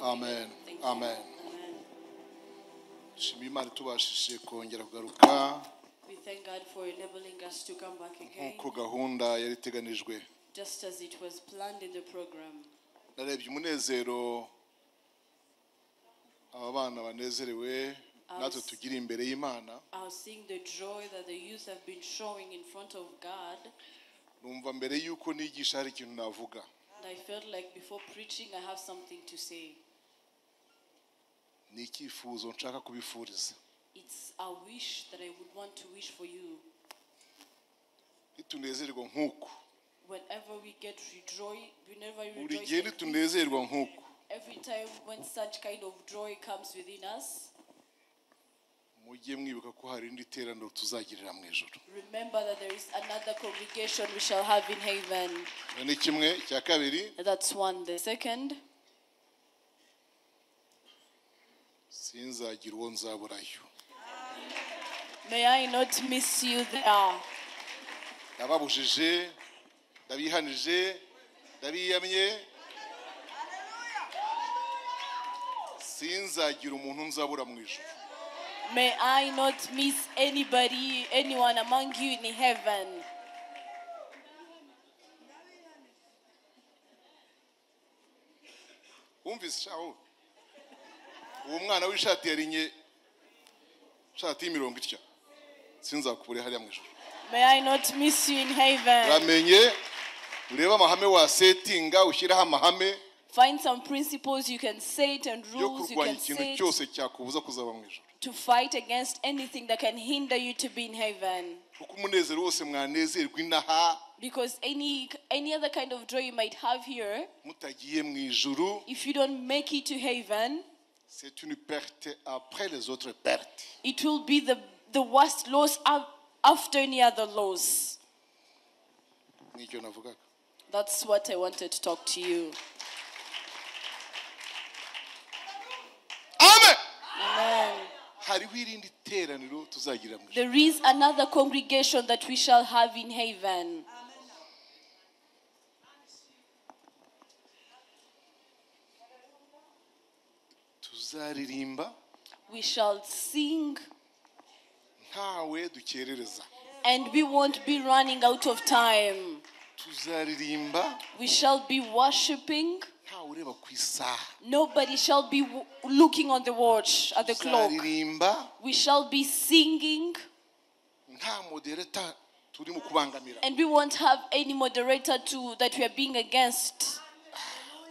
Amen. Thank you. Amen. Amen. Dushimiye Imana itubashije kongera kugaruka We thank God for enabling us to come back again, nk'uko gahunda yari iteganijwe. Just as it was planned in the program. Narebye umunezero aba bana banezerewe natwe tugira imbere y'Imana. I was seeing the joy that the youth have been showing in front of God. Numva mbere y'uko nigisha hari ikintu navuga. And I felt like before preaching, I have something to say. Ni icyifuzo nshaka kubifuriza. It's a wish that I would want to wish for you. Nitunezerwa nk'uku. Whenever we get rejoice, whenever we Buri rejoice gihe like this, nitunezerwa nk'uku. Every time when such kind of joy comes within us, Mujye mwibuka ko hari irindi teraniro tuzagirira mu ijuru. Remember that there is another congregation we shall have in heaven. Ni kimwe cya kabiri. That's one. The second, Sinzagira uwo nzaburayo. May I not miss you there. Ndababujije, ndabihanije, ndabiyamye. Sinzagira umuntu nzabura mu ijuru. May I not miss anybody, anyone among you in heaven. Wumvise shaho? Uwo mwana w'ishati yarinye ishati y'imirongo itya. Sinzakubure hariya mu ijuru. May I not miss you in heaven. Uramenye, urebe amahame wasetinga, ushyiraho amahame. Find some principles you can set and Yo rules you kurwanya can ikintu set cyose cyakubuza kuzaba mu ijuru. to fight against anything that can hinder you to be in heaven. Kuko umunezero wose mwanezerwa inaha, Because any other kind of joy you might have here, mutagiye mu ijuru, if you don't make it to heaven, c'est une perte après les autres pertes. It will be the worst loss after any other loss. Nicyo navugaga. That's what I wanted to talk to you. Amen. Amen. Hariho irindi teraniro tuzagira mu ijuru. There is another congregation that we shall have in heaven. Tuzaririmba. We shall sing. Ntawe dukerereza. And we won't be running out of time. Tuzaririmba. We shall be worshiping. Ntawe ureba ku isaha. Nobody shall be looking on the watch at the clock. Tuzaririmba. We shall be singing. Nta moderator turimo kubangamira. And we won't have any moderator that we are being against.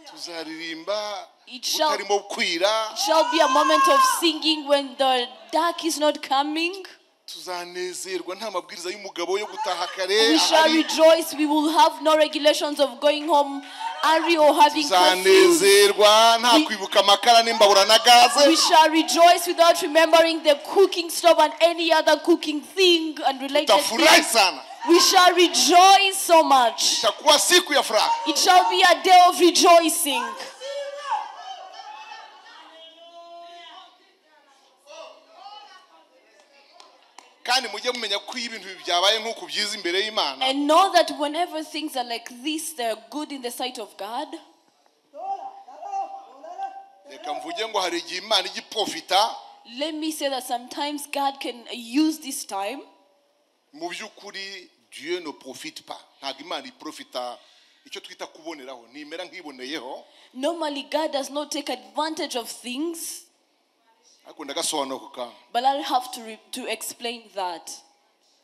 Tuzaririmba. It Butarimo kwira. shall be a moment of singing when the dark is not coming. Tuzanezerwa nta mabwiriza y'umugabo yo gutaha kare. We shall ahari. rejoice. We will have no regulations of going home early or having curfews. Tuzanezerwa nta kwibuka amakara n'imbabura na gaze. We shall rejoice without remembering the cooking stove and any other cooking thing and related Tutafurahi things. sana. We shall rejoice so much. Itakuwa siku ya furaha. It shall be a day of rejoicing. Kandi mujye mumenya ko iyo ibintu byabaye nk'uku byiza imbere y'Imana. And know that whenever things are like this, they are good in the sight of God. Reka mvuge ngo hari igihe Imana ijya iprofita. Let me say that sometimes God can use this time. Mu by'ukuri Dieu ne profite pas. Ntabwo Imana iprofita icyo twita kuboneraho, ntimera nk'iboneyeho. Normally God does not take advantage of things. Ariko ndagasobanura ako kantu. But I'll have to explain that.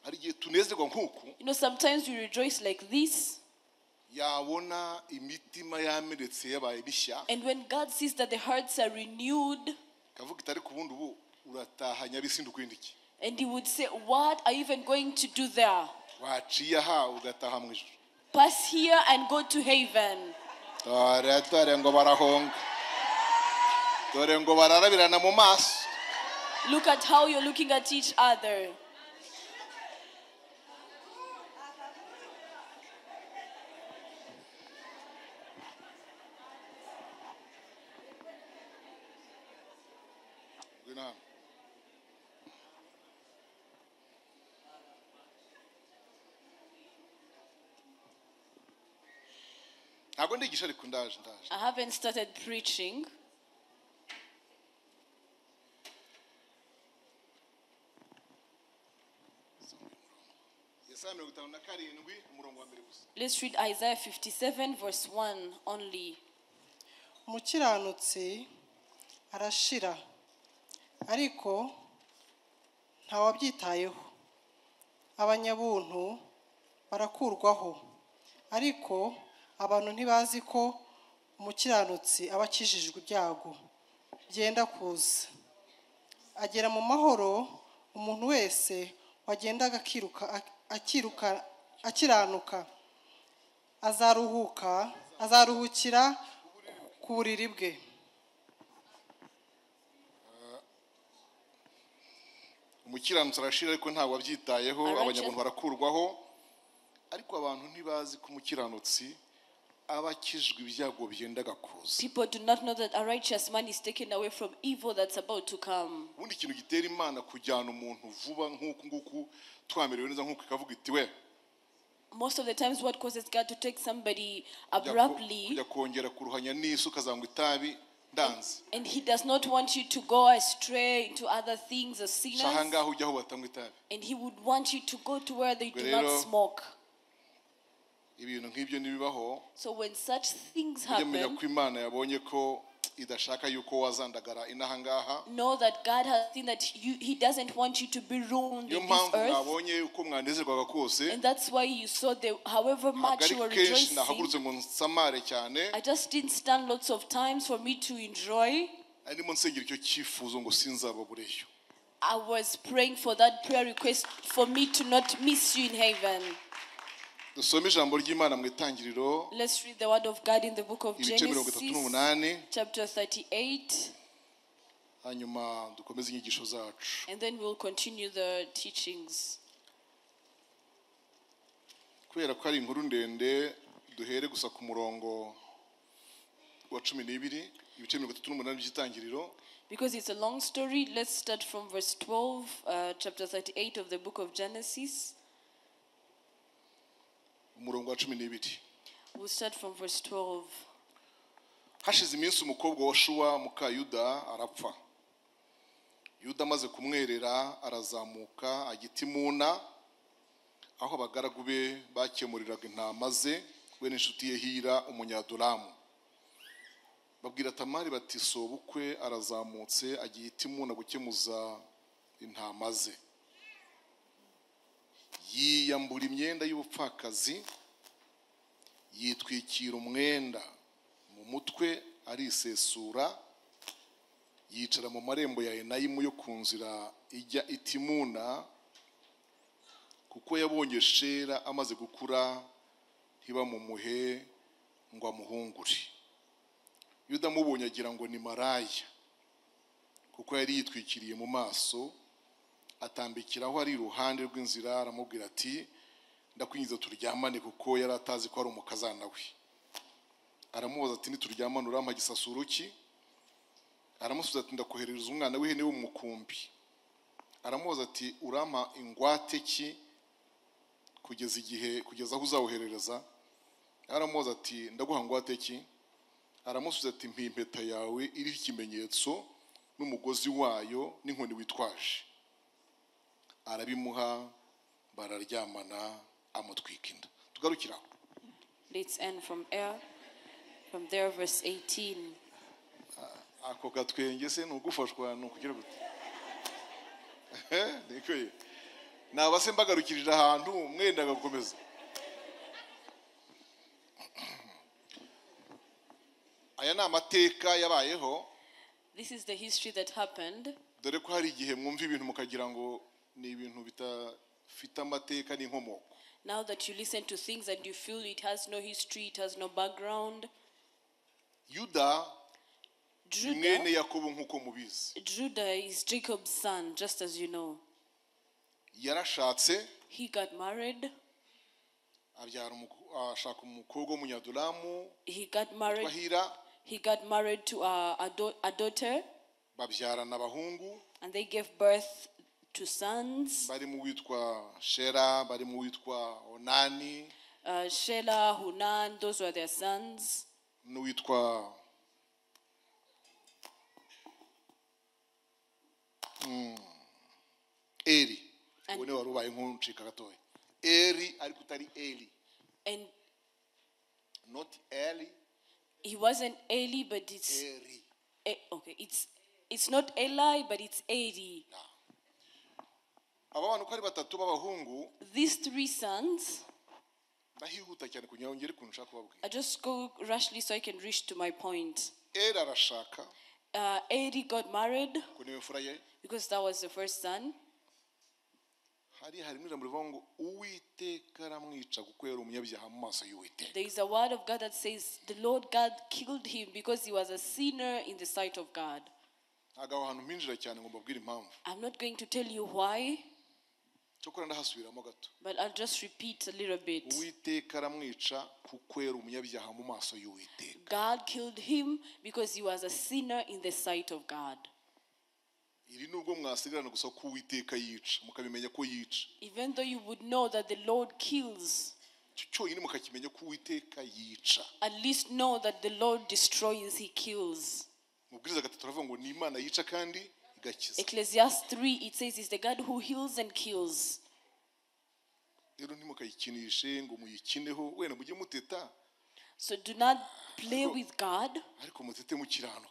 Hari igihe tunezerwa nk'uku. Sometimes we rejoice like this. Yabona imitima yamenetse yabaye mishya. And when God sees that the hearts are renewed, Kavuga itari ku bundi ubu urataha Nyabisindu kwindi iki? And he would say, what are you even going to do there? Waciye aha ugataha mu ijuru. Pass here and go to heaven. Dore, dore ngo barahonga. Dore ngo bararabirana mu maso. Look at how you're looking at each other. Ntabwo ndigisha ariko ndaje, ndaje. I haven't started preaching. Yesaya 57 umurongo wa mbere gusa. Let's read Isaiah 57, verse 1 only. Umukiranutsi arashira ariko ntawabyitayeho, abanyabuntu barakurwaho ariko abantu ntibazi ko umukiranutsi aba akijijwe ibyago byenda kuza, agera mu mahoro umuntu wese wagendaga akiruka akiruka akiranuka azaruhuka azaruhukira ku buriri bwe. Umukiranutsi arashira ariko ntawe wabyitayeho, abanyabuntu barakurwaho ariko abantu ntibazi ko umukiranutsi aba akijwe ibyago byendaga kuza. People do not know that a righteous man is taken away from evil that's about to come. Ubundi ikintu gitera Imana kujyana umuntu vuba nk'uku nguku twamerewe neza nk'uku ikavuga iti we Most of the times, what causes God to take somebody kujya ko- abruptly, kujya kongera kuruhanya n'isi ukazangwa itabi ndanze. And He does not want you to go astray into other things as Sha sinners, ahangaha ujya aho batanywa itabi. And He would want you to go to where they do Rero, not smoke. Ibintu nk'ibyo nibibaho, So when such things ujye menya happen, ko Imana yabonye ko idashaka yuko wazandagara inaha ngaha. Know that God has seen that He doesn't want you to be ruined Niyo in this mpamvu earth. mwabonye uko mwanezerwaga kose, And that's why you saw the however ntabwo much ari you were kenshi rejoicing. nahagurutse ngo nsamare cyane. I just didn't stand lots of times for me to enjoy. Arimo nsengera icyo cyifuzo ngo sinzababureyo. I was praying for that prayer request for me to not miss you in heaven. Dusome ijambo ry'Imana mu Itangiriro, Let's read the word of God in the book of ibice mirongo itatu Genesis, n'umunani, chapter 38, hanyuma dukomeze inyigisho zacu. And then we'll continue the teachings. Kubera ko ari inkuru ndende, duhere gusa ku murongo wa 12, ibice 38 by'Itangiriro. Because it's a long story, let's start from verse 12, chapter 38 of the book of Genesis. Umurongo wa 12. We'll start from verse 12. Hashize iminsi umukobwa wa Shuwa muka Yuda arapfa. Yuda amaze kumwerera arazamuka ajya i Timuna, aho abagaragu be bakemuriraga intama ze, we n'inshuti ye Hira Umunyadulamu. Babwira Tamari bati sobukwe arazamutse agiye i Timuna gukemuza intama ze. Yiyambura imyenda y'ubupfakazi, yitwikira umwenda mu mutwe, arisesura, yicara mu marembo ya Enayimu yo ku nzira ijya i Timuna, kuko yabonye Shera amaze gukura ntibamumuhe ngo amuhungure. Yuda amubonye agira ngo ni maraya, kuko yari yitwikiriye mu maso. Atambikira aho ari iruhande rw'inzira, aramubwira ati ndakwinginze turyamane, kuko yari atazi ko ari umukazana we. Aramubaza ati nituryamane urampa gisasuro ki? Aramusubiza ati ndakoherereza umwana w'ihene w'umukumbi. Aramubaza ati urampa ingwate ki kugeza igihe kugeza aho uzawuherereza? Aramubaza ati ndaguha ngwate ki? Aramusubiza ati mpa impeta yawe iriho ikimenyetso n'umugozi wayo n'inkoni witwaje. Arabimuha, bararyamana, amutwika inda. Tugarukira aho. Let's end from there. From there, verse 18. Ako gatwenge se ni ugufashwa ni ukugira gute? Niko ye naba se mbagarukirije ahantu mwenda agakomeza. Aya ni amateka yabayeho. This is the history that happened. Dore ko hari igihe mwumva ibintu mukagira ngo ni ibintu bitafite amateka n'inkomoko. Now that you listen to things and you feel it has no history, it has no background. Yuda Judah, mwene Yakobo nk'uko mubizi. Judah is Jacob's son, just as you know. Yarashatse, He got married. Abyara ashaka umukobwa w'Umunyadulamu, He got married. Bahira. He got married to a daughter, babyarana abahungu, and they gave birth to sons. Barimo uwitwa Shera, barimo uwitwa Onani, Shelah, Hunan, those were their sons. N'uwitwa Eri. Uwo niwe wari ubaye nk'uncika gatoya. Eri ariko utari Eli. And Not Eli. He wasn't Eli, but it's Eri. Okay. It's not Eli, but it's Eri. Aba bana uko ari batatu b'abahungu. These three sons. Ndahihuta cyane kugira ngo ngere ku nshaka kubabwira. I just go rashly so I can reach to my point. Eri arashaka. Eri got married. Kuko niwe mfura ye. Because that was the first son. Hari harimo ijambo rivuga ngo Uwiteka aramwica kuko yari umunyabyaha mu maso y'Uwiteka. There is a word of God that says the Lord God killed him because he was a sinner in the sight of God. Ntabwo aho hantu mpinjira cyane ngo mbabwire impamvu. I'm not going to tell you why. Cyokora ndahasubiramo gato. But I'll just repeat a little bit. Uwiteka aramwica kuko yari umunyabyaha mu maso y'Uwiteka. God killed him because he was a sinner in the sight of God. Iri nubwo mwasigarana gusa ko Uwiteka yica, mukabimenya ko yica. Even though you would know that the Lord kills, Cyonyine mukakimenya ko Uwiteka yica. At least know that the Lord destroys, he kills. Mubwiriza gatatu aravuga ngo ni Imana yica kandi igakiza. Ecclesiastes 3, it says it's the God who heals and kills. Rero ntimukayikinishe ngo muyikineho, wenda mujye muteta. So do not play with God. Ariko mutete mukiranuka.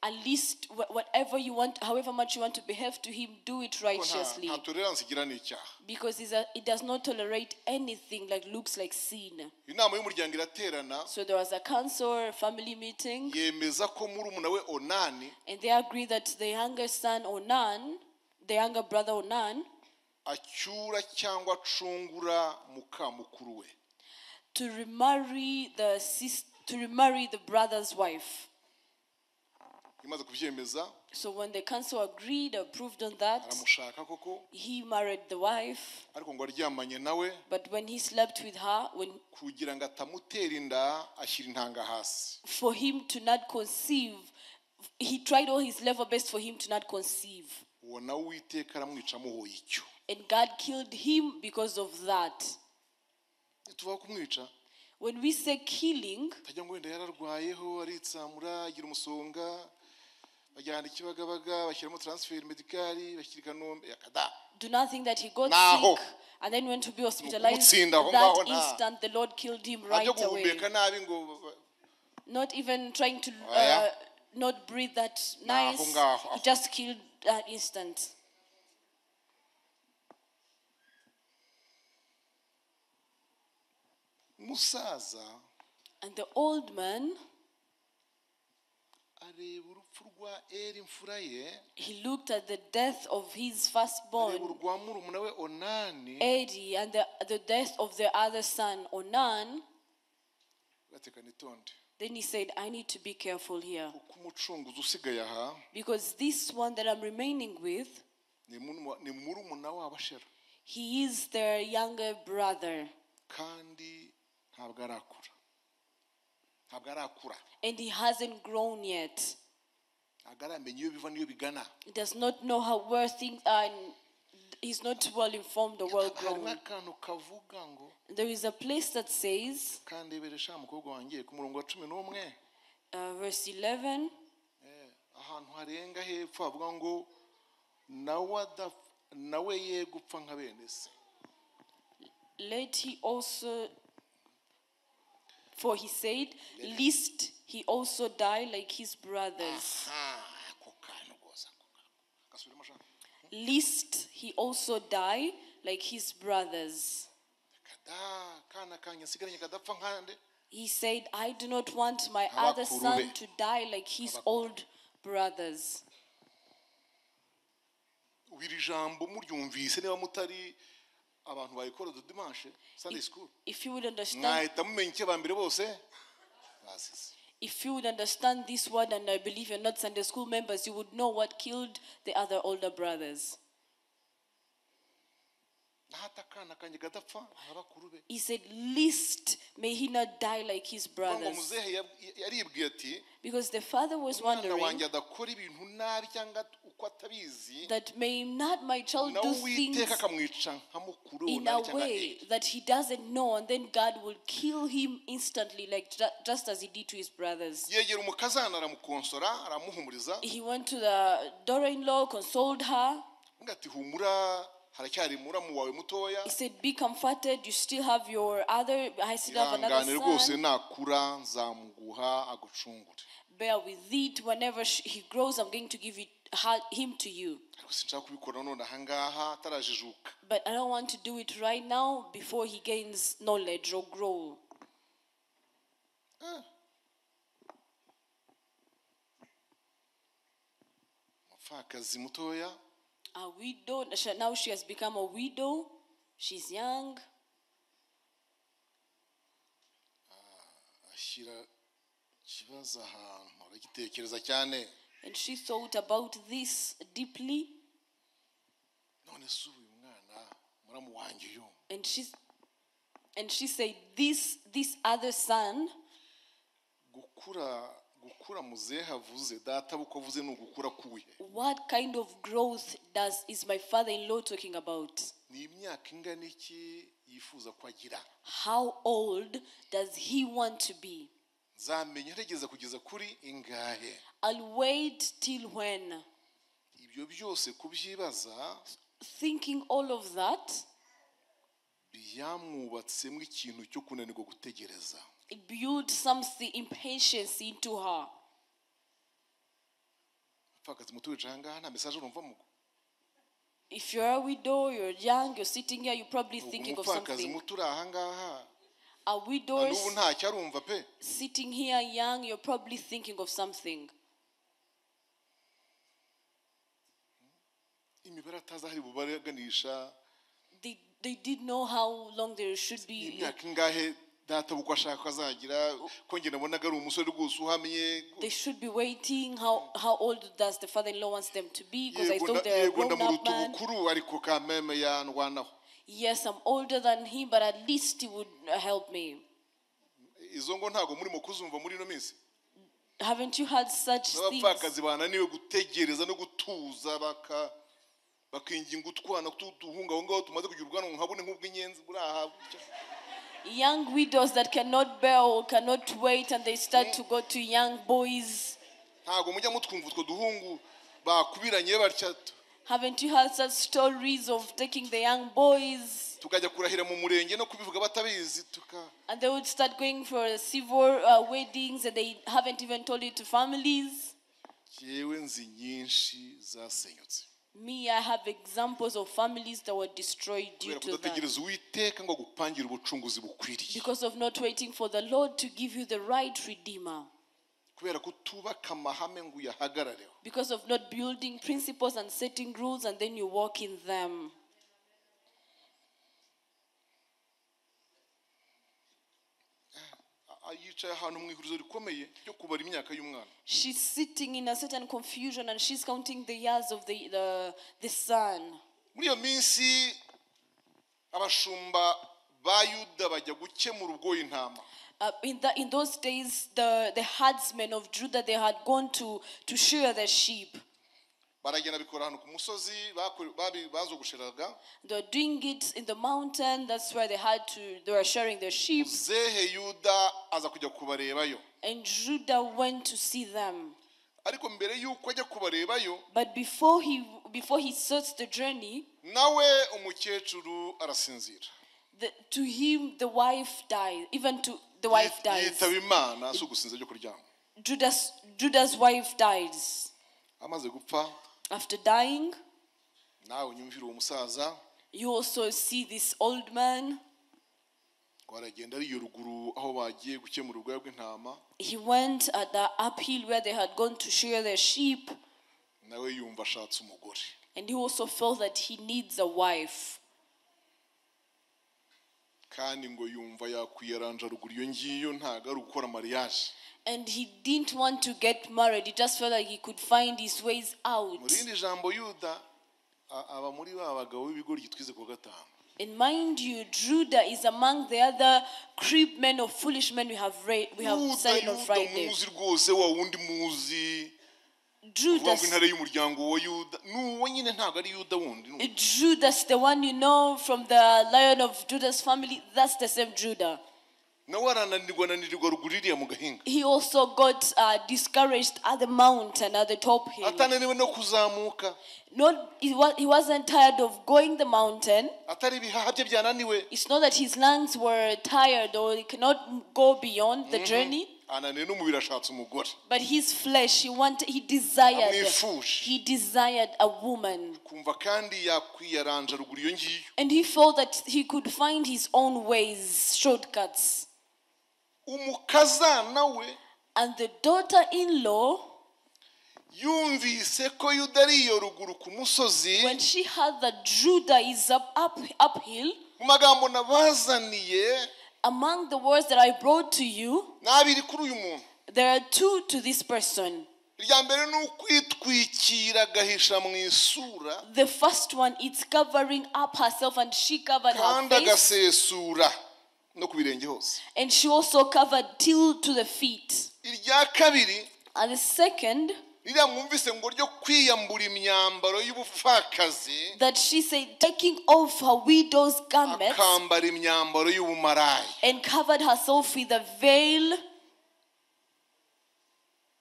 At least whatever you want, however much you want to behave to him, do it righteously. Nta tolerance igira n'icyaha. Because it does not tolerate anything that looks like sin. Inama y'umuryango iraterana. So there was a council, a family meeting. Yemeza ko murumuna we Onani. And they agreed that the younger son Onan, the younger brother Onan, acyura cyangwa acungura mukamukuru we. To remarry the to remarry the brother's wife. Imaze kubyemeza. So when the council agreed, approved on that, aramushaka koko. He married the wife. Ariko ngo aryamanye nawe. But when he slept with her, when kugira ngo atamutera inda ashyira intanga hasi. For him to not conceive, he tried all his level best for him to not conceive. Uwo nawe Uwiteka aramwica amuhoye icyo. And God killed him because of that. Tuvuga kumwica. When we say killing, tajya ngo wenda yararwayeho aritsamura agira umusonga. Bajyana Kibagabaga bashyiramo transfer medicali bashyira Kanombe yakada. Do not think that he got Naho. sick and then went to be hospitalized. Kumutsinda aho That ngaho nta. instant the Lord killed him right Ajya away. guhumeka nabi ngo Not even trying to Oya. not breathe that Naho nice. ngaho. He just killed that instant. Musaza. And the old man, areba urupfu rwa Eri imfura ye. He looked at the death of his firstborn, areba urwa murumuna we Onani. Eri, and the death of the other son, Onan. Gateka nitonde. Then he said, I need to be careful here. Kuko umucunguzi usigaye aha, Because this one that I'm remaining with, ni murumuna wabo Ashera. He is their younger brother. Kandi ntabwo arakura. Ntabwo arakura. And he hasn't grown yet. Ntabwo aramenya iyo biva n'iyo bigana. He does not know how where things are. And he's not well informed or well Harimo grown. akantu kavuga ngo, There is a place that says, kandebere sha mukobwa wanjye ku murongo wa 11. Verse 11. Ahantu harenga hepfo havuga ngo nawe ye gupfa nka bene se. Let he also, for he said, lest he also die like his brothers. Ako kantu rwose, ako kantu. Gasubiremo sha. Lest he also die like his brothers. Kada, kana kanjye nsigaranye kadapfa nkande. He said, I do not want my other Abakuru son be. to die like his Abakuru. old brothers. Iri jambo muryumvise niba mutari abantu ba école de dimanche, Sunday school. If you would understand, Mwahita mumenya icyo abambere bose bazize. If you would understand this word, and I believe you're not Sunday school members, you would know what killed the other older brothers. Nahata akana kanjye kadapfa abakuru be. He said, lest may he not die like his Ngo brothers. muzehe yaribwiye ati, Because the father was Umwana wondering wanjye adakora ibintu nabi cyangwa uko atabizi, that may not my child nawe do Uwiteka things akamwica nka mukuru we in a Onani cyangwa way Eri. that he doesn't know, and then God will kill him instantly, like just as he did to his brothers. Yegera umukazana aramukonsora, aramuhumuriza. He went to the daughter-in-law, consoled her. Avuga ati, humura, Haracyari muramu wawe mutoya. He said, "Be comforted. You still have your other. I still have another Ihangane rwose son. nakura nzamuguha agucungure. Bear with it. Whenever he grows, I'm going to give him to you. Ariko sinshaka kubikora none ahangaha atarajijuka. But I don't want to do it right now before he gains knowledge or grow." Umupfakazi mutoya. A widow. Now she has become a widow. She's young. Ashyira ikibazo ahantu aragitekereza cyane. And she thought about this deeply. None se uyu mwana muramu wanjye uyu And she said, This other son, gukura gukura muzehe avuze data uko avuze ni ugukura kuhe? What kind of growth is my father-in-law talking about? Ni imyaka ingana iki yifuza ko agira? How old does he want to be? Nzamenya ntegeza kugeza kuri ingahe? I'll wait till when? Ibyo byose kubyibaza Thinking all of that, byamwubatsemo ikintu cyo kunanirwa gutegereza. It built something impatience into her. Umupfakazi muto wicaye ahangaha nta message urumva mugo. If you're a widow, you're young, you're sitting here, you're probably thinking of Umupfakazi something. muto uri ahangaha A widow na n'ubu ntacyo arumva pe. sitting here young, you're probably thinking of something. Imibare atazi aho ari bubare aganisha. They didn't know how long there should be. Imyaka ingahe data uko ashaka ko azagira ko njye nabonaga ari umusore rwose uhamye. They should be waiting. How old does the father-in-law wants them to be? Because I Yego thought they're a yego grown-up ndamuruta man. ubukuru ariko kameme yandwanaho. Yes, I'm older than him, but at least he would help me. Izo ngo ntabwo murimo kuzumva muri ino minsi. Haven't you had such things? N'abapfakazi bananiwe gutegereza no gutuza bakinginga utwana tuduhunga aho ngaho tumaze kugira ubwanwa nka bune nk'ubw'inyenzi buri aha gutya. Young widows that cannot bear or cannot wait, and they start to go to young boys. Ntabwo mujya mutwumva utwo duhungu bakubiranye batya. Haven't you heard such stories of taking the young boys? Tukajya kurahira mu murenge no kubivuga batabizi tuka. And they would start going for civil weddings, and they haven't even told it to families. Jewe nzi nyinshi zasenyutse. Me, I have examples of families that were destroyed due Kubera to that. kudategereza Uwiteka ngo agupangire ubucunguzi bukwiriye. Because of not waiting for the Lord to give you the right Redeemer. Kubera kutubaka amahame ngo uyahagarareho. Because of not building principles and setting rules, and then you walk in them. Yicaye ahantu mu ihurizo rikomeye ryo kubara imyaka y'umwana. She's sitting in a certain confusion, and she's counting the years of the son. Muri iyo minsi abashumba ba Yuda bajya gukemura ubwoya intama. In those days, the herdsmen of Judah, they had gone to shear their sheep. Baragenda bikora ahantu ku musozi bazogosheraga. They were doing it in the mountain. That's where they were shearing their sheep. Muzehe Yuda aza kujya kubarebayo. And Judah went to see them. Ariko mbere yuko ajya kubarebayo, But before he starts the journey, nawe umukecuru arasinzira. To him the wife died. Even to the wife dies. Yitaba Imana, si ugusinzira byo kuryama. Judah's wife dies. Amaze gupfa, After dying, nawe unyumvire uwo musaza, you also see this old man. Aragenda ari iyo ruguru aho bagiye gukemura ubwoya bw'intama. He went at the uphill where they had gone to shear their sheep. Nawe yumva ashatse umugore. And he also felt that he needs a wife. Kandi ngo yumva yakwiyaranja ruguru iyo ngiyo ntago ari ugukora mariage. And he didn't want to get married. He just felt like he could find his ways out. Mu rindi jambo Yuda aba muri ba bagabo b'ibigoryi twize ku wa gatanu. And mind you, Judah is among the other creep men or foolish men we have read, we have Yuda, said on Yuda Friday. muzi rwose wa wundi muzi. Judas, Uvuga ngo intare y'umuryango wa Yuda. N'uwo nyine ntabwo ari Yuda wundi, ni uwo. Judas, the one you know from the Lion of Judah's family, that's the same Judah. Nawe arananirwa ananirwa ruguru iriya mu gahinga. He also got discouraged at the mountain, at the top hill. Atananiwe no kuzamuka. Not, he wasn't tired of going the mountain. Atari ibihaha bye byananiwe. It's not that his lungs were tired or he cannot go beyond the journey. Ananiwe n'umubiri ashatse umugore. But his flesh, he wanted, he desired, Amwifuje. He desired a woman. Kumva kandi yakwiyaranja ruguru iyo ngiyo. And he felt that he could find his own ways, shortcuts. Umukazana we And the daughter-in-law, yumvise ko Yuda ari iyo ruguru ku musozi, when she heard that Judah is uphill, mu magambo nabazaniye, among the words that I brought to you, n'abiri kuri uyu muntu. There are two to this person. Irya mbere ni ukwitwikira agahisha mu isura. The first one is covering up herself, and she covered her kandi face. Agasesura no ku birenge hose. And she also covered till to the feet. Irya kabiri, And the second, ririya mwumvise ngo ryo kwiyambura imyambaro y'ubupfakazi, that she said, taking off her widow's garments akambara imyambaro y'ubumaraya. And covered herself with a veil,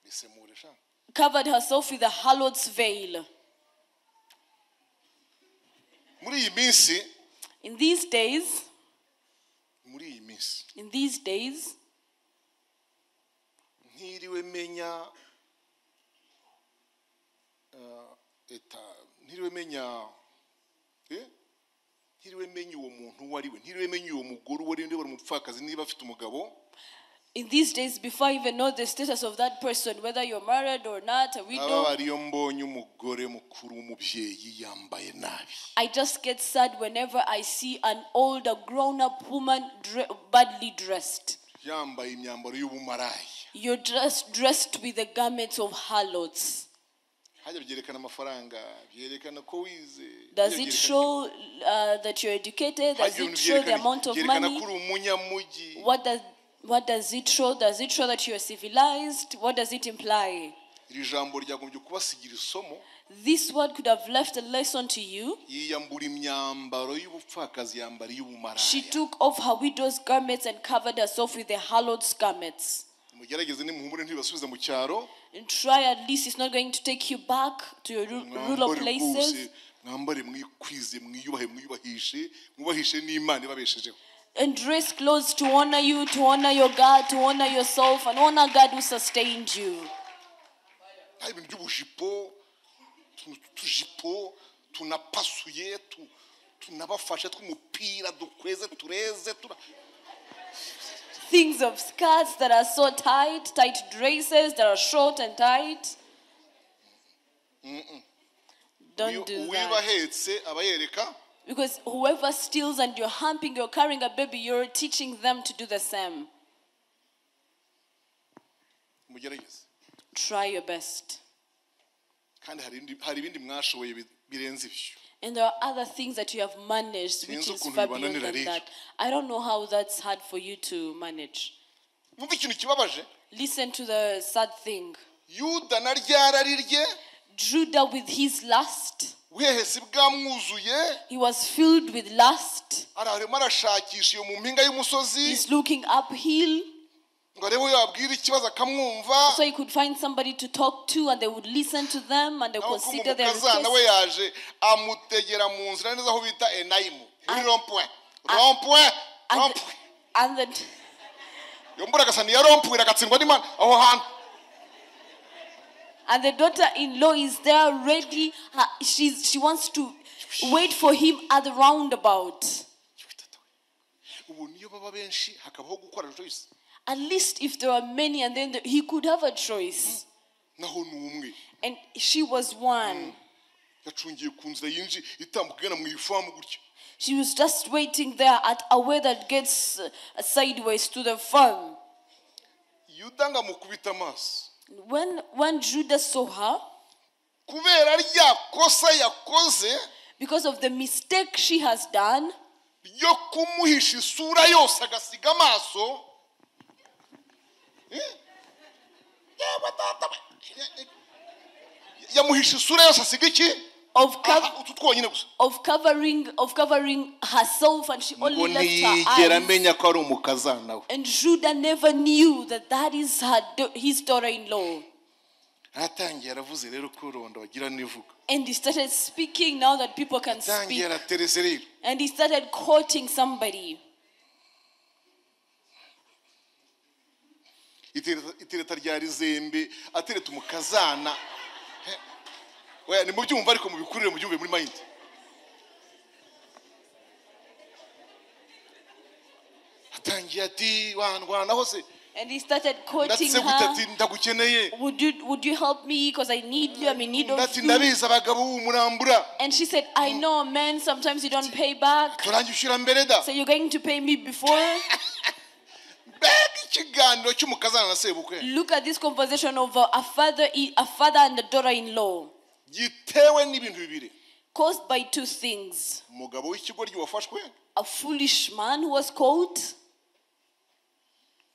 Bisemure sha. Covered herself with a harlot's veil. Muri iyi minsi, In these days, muri iyi minsi, in these days, ntiriwe menya eta ntiriwe menya ntiriwe menya uwo muntu uwo ari we, ntiriwe menya uwo mugore uwo ari we, niba ari umupfakazi, niba afite umugabo. In these days, before I even know the status of that person, whether you're married or not, a widow, ababara iyo mbonye umugore mukuru w'umubyeyi yambaye nabi. I just get sad whenever I see an older, grown-up woman badly dressed. Yambaye imyambaro y'ubumaraya. You're just dressed with the garments of harlots. Hajya byerekana amafaranga, byerekana ko wize? Does Hajya it byerekana show that you're educated? Does hajya it show the byerekana amount of byerekana money? ko uri umunyamujyi? What does it show? Does it show that you're civilized? What does it imply? Iri jambo ryagombye kubasigira isomo. This word could have left a lesson to you. Yiyambura imyambaro y'ubupfakazi yambara She iy'ubumaraya. took off her widow's garments and covered herself with the harlot's garments. Mugerageze nimuhumure ntibasubize mu cyaro. And try at least, it's not going to take you back to your rural Mwambare places. rwose mwambare mwikwize mwiyubahe mwiyubahishe mwubahishe n'Imana ibabeshejeho. And dress clothes to honor you, to honor your God, to honor yourself, and honor God who sustained you. Nta ibintu by'ubujipo tujipo tunapasuye tunabafashe tw'umupira dukweze tureze tura Things of skirts that are so tight, tight dresses that are short and tight. Don't do uwiba that. ahetse aba yereka. Because whoever steals and you're humping, you're carrying a baby, you're teaching them to do the same. Mugerageze. Try your best. Kandi hari ibindi mwashoboye birenze ibyo. And there are other things that you have managed, which Sinzi is ukuntu far beyond bibananira than rero. That. I don't know how that's hard for you to manage. Mwumve ikintu kibabaje. Listen to the sad thing. Yuda na ryarari rye, Judah with his lust, ubuhehesi bwamwuzuye, he was filled with lust. Arimo arashakisha iyo mu mpinga y'umusozi He's looking uphill ngo arebe uwo yabwira ikibazo akamwumva. So he could find somebody to talk to and they would listen to them and they Naho ko consider their umukazana we request. yaje amutegera mu nzira neza aho bita Enayimu muri rond-point rond-point And, rond-point. and then Iyo mbura agasa niya rond-point iragatsindwa n'Imana aho hantu. And the daughter-in-law is there ready. She wants to wait for him at the roundabout. Ubu niyo baba benshi hakabaho gukora choice. At least if there are many, and then he could have a choice. Naho ni umwe. And she was one. Yacungiye ku nzira yinji itambuka igana mu ifamu gutya. She was just waiting there at a way that gets sideways to the farm. Yuda ngo amukubite amaso, When Judah saw her, kubera rya kosa yakoze because of the mistake she has done, ryo kumuhisha isura yose agasiga amaso. Eh? Yewe data we. Yamuhisha isura yose asiga iki? Of Aha, utu twonyine gusa. Of covering herself, and she Ngo only left her ntiyigera eyes. amenya ko ari umukazana we. And Judah never knew that that is his daughter-in-law. Aratangiye aravuze rero ko rubanda bagira n'ivuga. And he started speaking now that people can Atangiye speak. araterese rero. And he started quoting somebody. Itereta rya rizembe atereta umukazana. Oya nimubyumva ariko mubikurire mubyumve muri mind. Atangiye ati wandwana hose. And he started quoting Ndatse gute her. ati ndagukeneye. Would you help me? Because I need you. I'm in need of Ndati you. ndabizi abagabo ubu murambura. And she said, "I know, man, sometimes you don't pay back. Turanyishyura mbere da. So you're going to pay me before?" Mbega ikiganiro cy'umukazana na sebukwe. Look at this conversation of a father and a daughter-in-law, Gitewe n'ibintu bibiri. Caused by two things. Umugabo w'ikigoryi wafashwe A foolish man who was caught.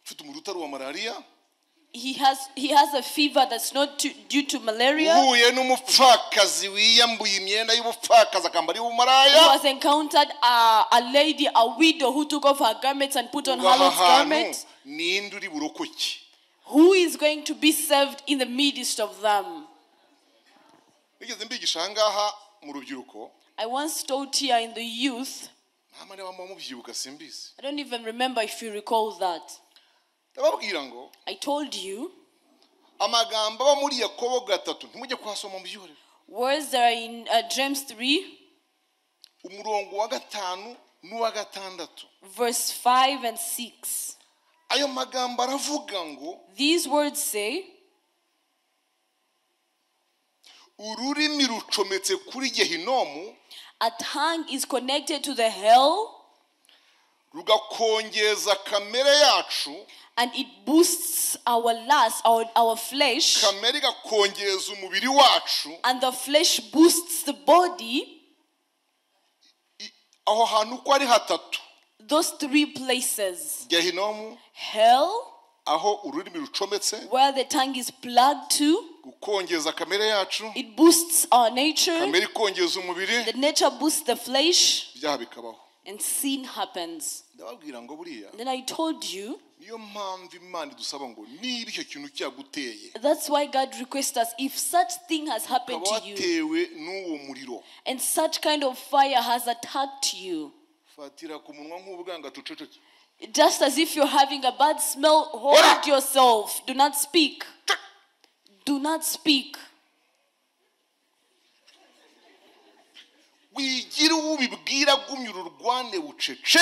ufite umuriro utari uwa malariya He has a fever that's not due to malaria. uhuye n'umupfakazi wiyambuye imyenda y'ubupfakazi akambara Who iy'ubumaraya. has encountered a lady, a widow, who took off her garments and put on Ngo aha harlot's hantu garment. ninde uri burokoke? Who is going to be saved in the midst of them? Nigeze mbigisha aha ngaha mu rubyiruko. I once taught here in the youth. Ntama niba muba mubyibuka simbizi. I don't even remember if you recall that. Ndababwira ngo I told you amagambo aba muri Yakobo gatatu ntimujye kuhasoma mubyihorere. Words that are in James 3, Umurongo wa gatanu n'uwa gatandatu. Verse 5 and 6. Ayo magambo aravuga ngo These words say, ururimi rucometse kuri gehinomu a tongue is connected to the hell rugakongeza kamere yacu and it boosts our lust, our flesh, kamere igakongeza umubiri wacu. And the flesh boosts the body. Aho hantu uko ari hatatu Those three places: gehinomu hell, aho ururimi rucometse where the tongue is plugged to, gukongeza kamere yacu it boosts our nature, kamere ikongeza umubiri the nature boosts the flesh, ibyaha bikabaho. And sin happens. Ndababwira ngo buriya Then I told you niyo mpamvu Imana idusaba ngo niba icyo kintu cyaguteye that's why God requests us, if such thing has happened ukaba to you watewe n'uwo muriro and such kind of fire has attacked you, fatira ku munwa nk'ubwanga tuceceke. Just as if you're having a bad smell, hold yourself. Do not speak. Do not speak. Wigira uwo ubibwira gumya ururwane bucece.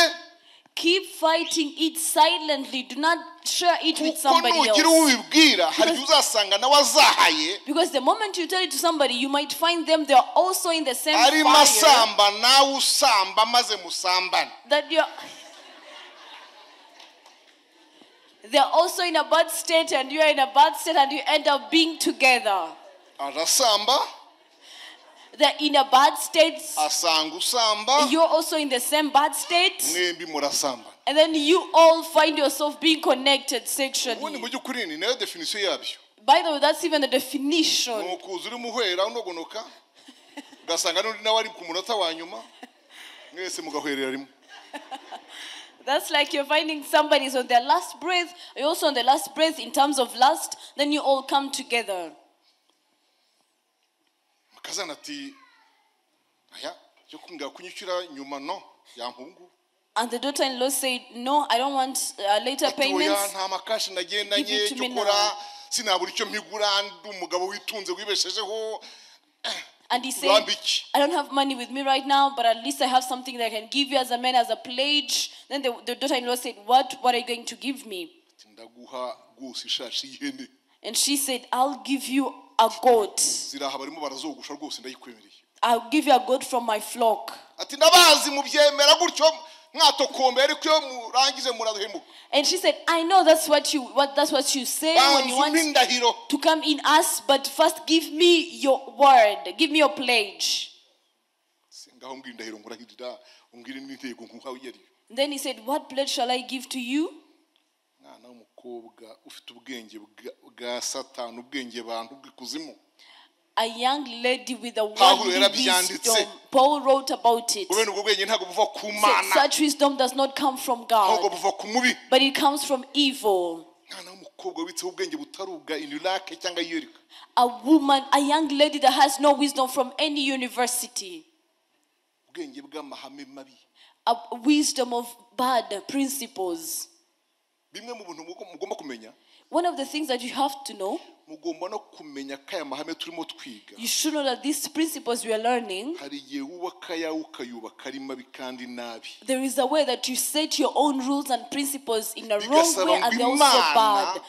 Keep fighting it silently. Do not share it with Kuko somebody nugira uwo else. ubibwira hari igihe uzasanga nawe azahaye. Because the moment you tell it to somebody, you might find them, they're also in the same Arimo fire. asamba nawe usamba maze musambane. That you're they're also in a bad state and you're in a bad state and you end up being together. Arasamba They're in a bad state. asanga usamba You're also in the same bad state. mwembi murasambana. And then you all find yourself being connected Ubundi sexually. mu by'ukuri ni nayo definition yabyo. By the way, that's even the definition. Ni ukuza urimo uhwera unogonoka ugasanga n'undi nawe ari ku munota wa nyuma mwese mugahwerera rimwe. That's like you're finding somebody's on their last breath. You're also on the last breath in terms of lust. Then you all come together. Mukazana ati aya cyo kumbwira kunyishyura nyuma no yampungu. And the daughter in law said, "No, I don't want later Ati oya payments." nta makashi nagendanye Give it to cyo me kora now. sinabura icyo mpigura ndi umugabo witunze wibeshejeho. And he said, Urampa iki? "I don't have money with me right now, but at least I have something that I can give you as a man, as a pledge." Then the daughter in law said, What are you going to give me?" Ati, ndaguha rwose ishashi y'ihene. And she said, "I'll give you a goat. Ziraha barimo barazogosha rwose ndayikwemereye. I'll give you a goat from my flock." Ati ndabazi mubyemera gutyo mwatokombeye ariko iyo murangize murahemuka. And she said, "I know that's what you say when you Banza umpe want indahiro. To come in us, but first give me your word, give me your pledge." Ngaho mbwira indahiro nkurahirira umbwire n'intego nkuhawe iyo ariyo. Then he said, "What pledge shall I give to you?" Mwana w'umukobwa ufite ubwenge bwa- bwa satani ubwenge bantu bw'ikuzimu. A young lady with a Pawulo worldly yarabyanditse. wisdom. Paul wrote about it. Bene ubwo bwenge ntabwo buva ku Said, Mana, such wisdom does not come from ahubwo God, buva ku mubi. but it comes from evil. Mwana w'umukobwa wabitseho ubwenge butari ubwa inurake cyangwa yerika. A woman, a young lady that has no wisdom from any university, Ubwenge bw'amahame mabi. A wisdom of bad principles. Bimwe mu bintu mugomba kumenya, One of the things that you have to know, mugomba no kumenya ko aya mahame turimo twiga, you should know that these principles we are learning, hari igihe wubaka ayawe ukayubaka ari mabi kandi nabi. There is a way that you set your own rules and principles in a wrong Bigasaba way, ngo and they're also Imana bad.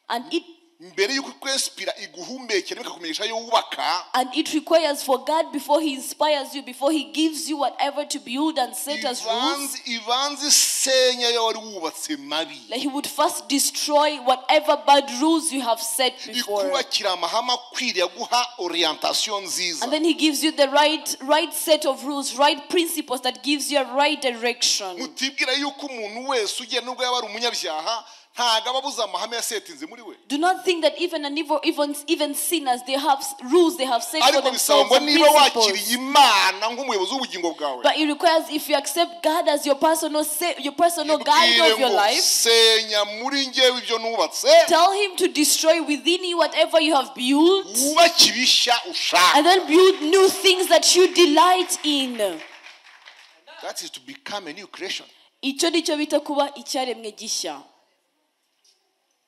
And it mbere y'uko ikwesipira iguhumekera ikakumenyesha ayo wubaka, And it requires for God, before He inspires you, before He gives you whatever to build and set as rules, ibanze isenya ayo wari wubatse mabi, like He would first destroy whatever bad rules you have set before. Ikubakira amahame akwiriye aguha orientation nziza. And then He gives you the right set of rules, right principles that gives you a right direction. Mutibwira yuko umuntu wese ugenda nubwo yaba ari umunyabyaha ntabwo aba abuze amahame yasetinze muri we. Do not think that even an evil, even sinners, they have rules they have set for Ariko bisaba themselves ngo and niba principles. wakiriye Imana nk'umuyobozi w'ubugingo bwawe, But it requires, if you accept God as your personal your personal guide ibwire of your ngo life, senya muri njyewe ibyo nubatse, tell Him to destroy within you whatever you have built, wubake ibishya ushaka. and then build new things that you delight in. That is to become a new creation. Icyo nicyo bita kuba icyaremwe gishya.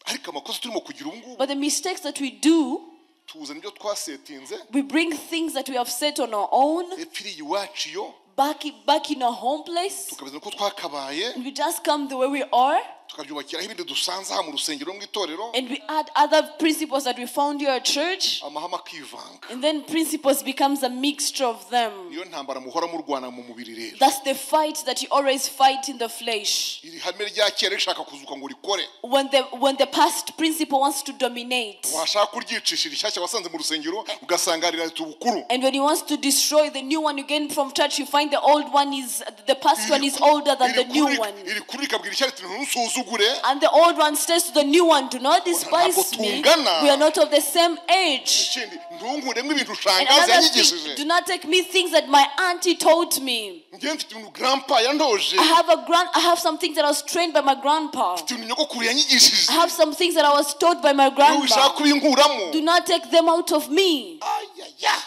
Ariko amakosa turimo kugira ubu ngubu, But the mistakes that we do, tuzana ibyo twasetinze we bring things that we have set on our own epfiriye iwacu iyo back in our home place. tukabizana uko twakabaye, And we just come the way we are, tukabyubakiraho ibindi dusanze aha mu rusengero mu itorero, and we add other principles that we found here at church, amahame akivanga. And then principles becomes a mixture of them. Niyo ntambara muhora murwana mu mubiri rero. That's the fight that you always fight in the flesh. Iri hame rya kera rishaka kuzuka ngo rikore, When the past principle wants to dominate, washaka kuryicisha irishyashya wasanze mu rusengero ugasanga rirahita ubukuru. And when he wants to destroy the new one you gain from church, you find the old one is the past one is older than the new one. Iri kuri rikabwira ishyari riti ntusuzugure. And the old one says to the new one, do not despise me. We are not of the same age. Ikindi ntunkuremo ibintu And shangazi another yanyigishije. thing, do not take me things that my auntie taught me. Njye mfite ibintu grandpa yantoje. I have some things that I was trained by my grandpa. Mfite ibintu nyogokuru yanyigishije. I have some things that I was taught by my Niba ushaka grandpa. kubinkuramo. Do not take them out of me. Ayaya.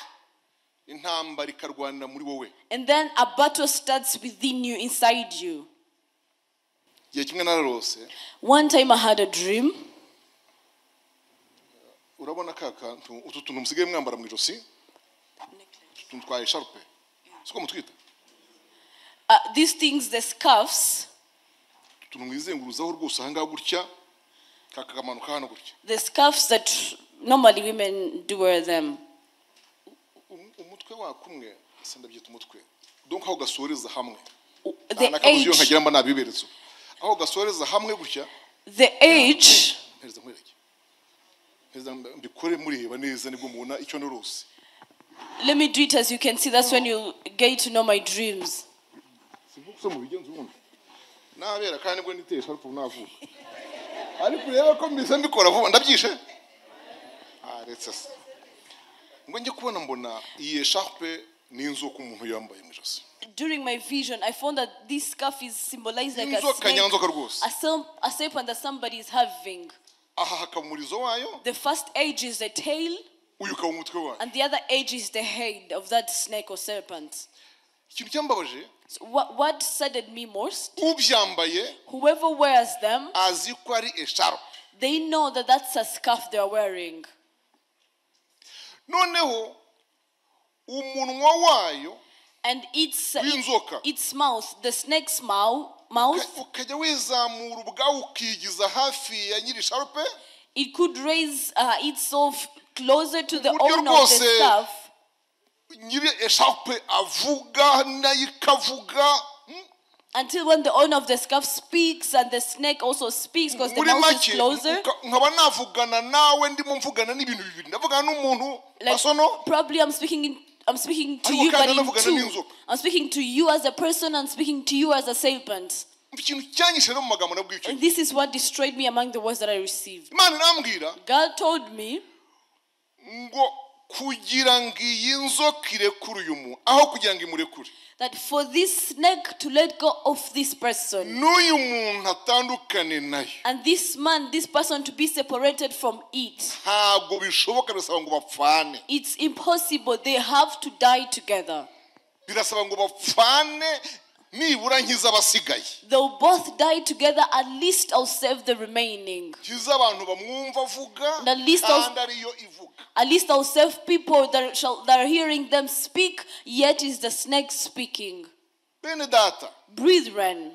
Intambara ikarwanira muri wowe. And then a battle starts within you, inside you. Igihe kimwe nararose. One time I had a dream. Urabona ka kantu utu tuntu musigaye mwambara mu ijosi? Utu tuntu twa echarpe. Siko mutwita? These things, the scarves. Utu tuntu mwizenguruzaho rwose aha ngaha gutya, kakamanuka hano gutya. The scarves that normally women do wear them. Umutwe wakumwe, se ndabyita umutwe. Donc aho gasoreza hamwe. The Nakabuze iyo age. nkagira mba nabiberetse. Aho gasoreza hamwe gutya. The age. Mpereza nkwereke. Mpereza mbikore mureba neza nibwo mubona icyo norose. Let me do it as you can see. That's when you get to know my dreams. Simvuga mu bigenzo ubundi. Nabera kandi nibwo nitesha ariko navuka. Ariko ureba ko mbise mbikora vuba ndabyishe. Ah, retse se. Ngo njye kubona mbona iyi echarpe ni inzoka umuntu yambaye mu ijosi. During my vision, I found that this scarf is symbolized like a Inzoka snake, nyanzoka rwose. a serpent that somebody is having. Aha hakaba umurizo wayo. The first age is the tail, Uyu ukaba umutwe wayo. and the other age is the head of that snake or serpent. Ikintu cyambabaje, So what saddened me most, ubyambaye whoever wears them, azi ko ari echarpe. they know that that's a scarf they are wearing. Noneho umunwa wayo And w'inzoka its mouth, the snake's mouth, ukajya wizamura ubwawe ukigiza hafi ya nyiri echarpe. It could raise itself closer to the Uburyo owner of the rwose scarf. nyiri echarpe avuga nayo ikavuga. Until when the owner of the scarf speaks and the snake also speaks because the Muri mouth is make, closer. nkaba navugana nawe ndimo mvugana n'ibintu bibiri. Ndavugana n'umuntu Like, asono. probably I'm speaking to Ariko you, kandi but in ndavugana two. n'inzoka. I'm speaking to you as a person and speaking to you as a serpent. Ikintu cyanyishe rero mu magambo nabwiye icyo And this is what destroyed me among the words that I received. Imana irambwira God told me ngo Kugira ngo iyi nzoka irekure uyu muntu, aho kugira ngo imurekure, That for this snake to let go of this person, n'uyu muntu atandukane nayo, and this man, this person to be separated from it, ntabwo bishoboka, birasaba ngo bapfane. It's impossible. They have to die together. Birasaba ngo bapfane, nibura nkiza abasigaye. They'll both die together. At least I'll save the remaining. Nkiza abantu bamwumva avuga And at least kandi ariyo ivuga. At least I'll save people that are hearing them speak, yet is the snake speaking. Bene data, Brethren,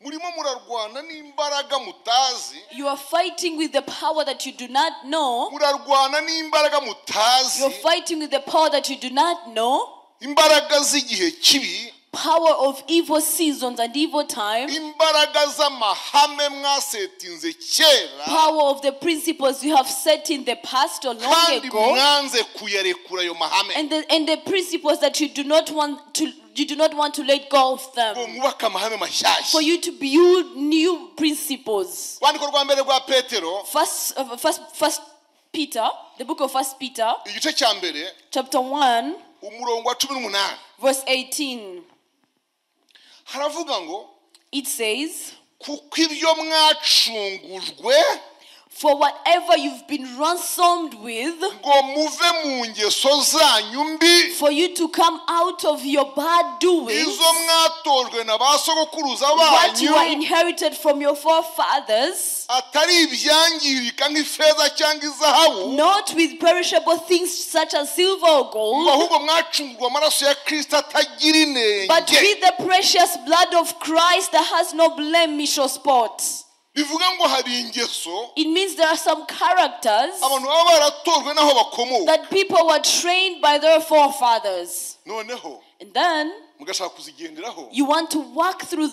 murimo murarwana n'imbaraga mutazi. You are fighting with the power that you do not know. Murarwana n'imbaraga mutazi. You're fighting with the power that you do not know. Imbaraga z'igihe kibi. Power of evil seasons and evil time. Imbaraga z'amahame mwasetinze kera. Power of the principles you have set in the past or long Kandi ago. mwanze kuyarekura ayo mahame. And the principles that you do not want to let go of Ngo them. mwubake amahame mashyashya. For you to build new principles. Rwandiko rwa mbere rwa Petero, First Peter, the book of First Peter, igice cya mbere, chapter 1, umurongo wa 18, verse 18. Haravuga ngo, It says, kuko ibyo mwacungujwe For whatever you've been ransomed with, ngo muve mu ngeso zanyu mbi, for you to come out of your bad doings, izo mwatojwe na ba sogokuruza what you banyu, are inherited from your forefathers, atari ibyangirika nk'ifeza cyangwa izahabu, not with perishable things such as silver or gold, ahubwo mwacungurwa amaraso ya Kristo atagira but inenge. with the precious blood of Christ that has no blemish or spot. Bivuga ngo hari ingeso It means there are some characters abantu baba baratojwe n'aho bakomoka, that people were trained by their forefathers. Noneho And then mugashaka kuzigenderaho, you want to walk through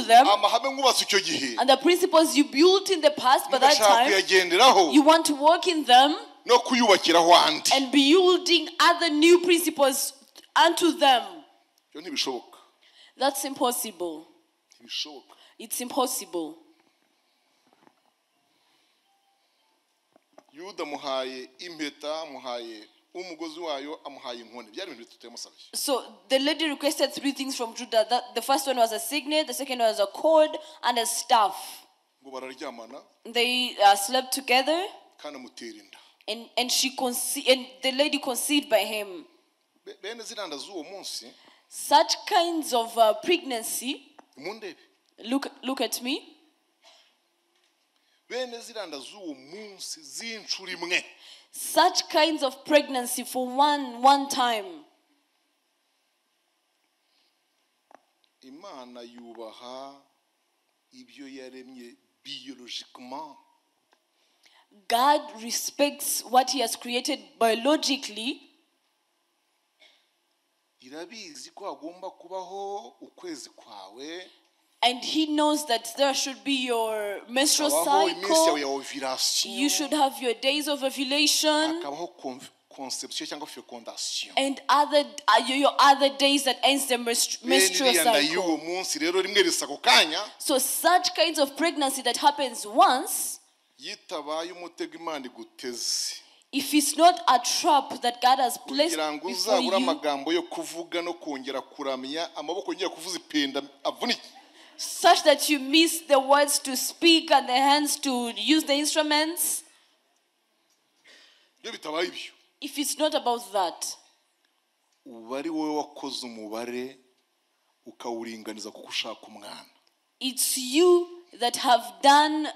them, amahame mwubatse icyo gihe, and the principles you built in the past by that mugashaka time, kuyagenderaho you want to walk in them no kuyubakiraho andi. And building other new principles unto them. Ibyo ntibishoboka. That's impossible. Ntibishoboka. It's impossible. Yuda amuhaye impeta, amuhaye umugozi wayo, amuhaye inkoni, byari ibintu bitatu yamusabye. So the lady requested three things from Judah. The first one was a signet, the second one was a cord, and a staff. Ngo bararyamana. They slept together, Kandi amutera inda. and the lady conceived by him. Bene ziriya nda z'uwo munsi, Such kinds of pregnancy. mundebe. Look at me. Bene ziriya nda z'uwo munsi z'inshuro imwe, Such kinds of pregnancy for one time. Imana yubaha ibyo yaremye biologiquement. God respects what He has created biologically. Irabizi ko hagomba kubaho ukwezi kwawe, And He knows that there should be your menstrual hakabaho iminsi yawe cycle. ya ovulation, You should have your days of ovulation hakabaho conception cyangwa fécondation. And other your other days that ends the Bene menstrual iriya nda y'uwo cycle. munsi rero rimwe risa ako kanya, So such kinds of pregnancy that happens once, yitabaye umutego Imana iguteze, if it's not a trap that God has placed kugira ngo before uzabure you, amagambo yo kuvuga no kongera kuramya, amaboko yongera kuvuza ipenda avunike. Such that you miss the words to speak and the hands to use the instruments, Iyo bitabaye ibyo, if it's not about that, uba ari wowe wakoze umubare ukawuringaniza kuko ushaka umwana. It's you that have done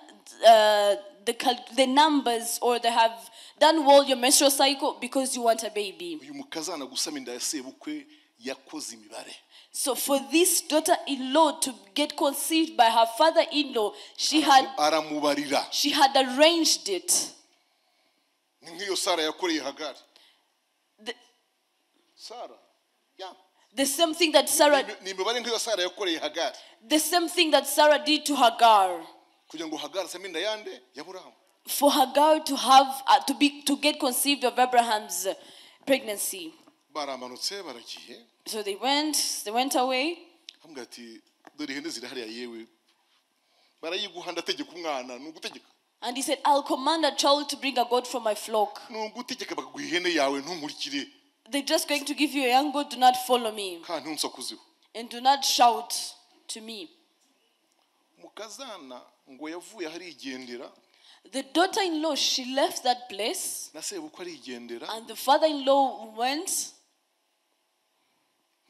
the numbers or they have done well your menstrual cycle because you want a baby. Uyu mukazana gusama inda ya sebukwe yakoze imibare. So for this daughter-in-law to get conceived by her father-in-law, Aramubarira. She had arranged it. Ni nk'iyo Sara yakoreye Hagari. Sara ya The same thing that Sarah Ni imibare nk'iyo Sara yakoreye Hagari the same thing that Sarah did to Hagar. Kugira ngo Hagari asame inda yande ya Aburahamu. For Hagar to have to be to get conceived of Abraham's pregnancy. Baramanutse baragiye. So they went away. Amubwira ati dore ihene ziri hariya yewe barayiguha ndategeka umwana ni ugutegeka. And he said, I'll command a child to bring a goat from my flock. Ni ugutegeka bakaguha ihene yawe ntunkurikire. They're just going to give you a young goat. Do not follow me. Kandi ntunsakuzeho. And do not shout to me. Mukazana ngo yavuye aho arigendera. The daughter-in-law, she left that place. Na sebukwe arigendera. And the father-in-law went.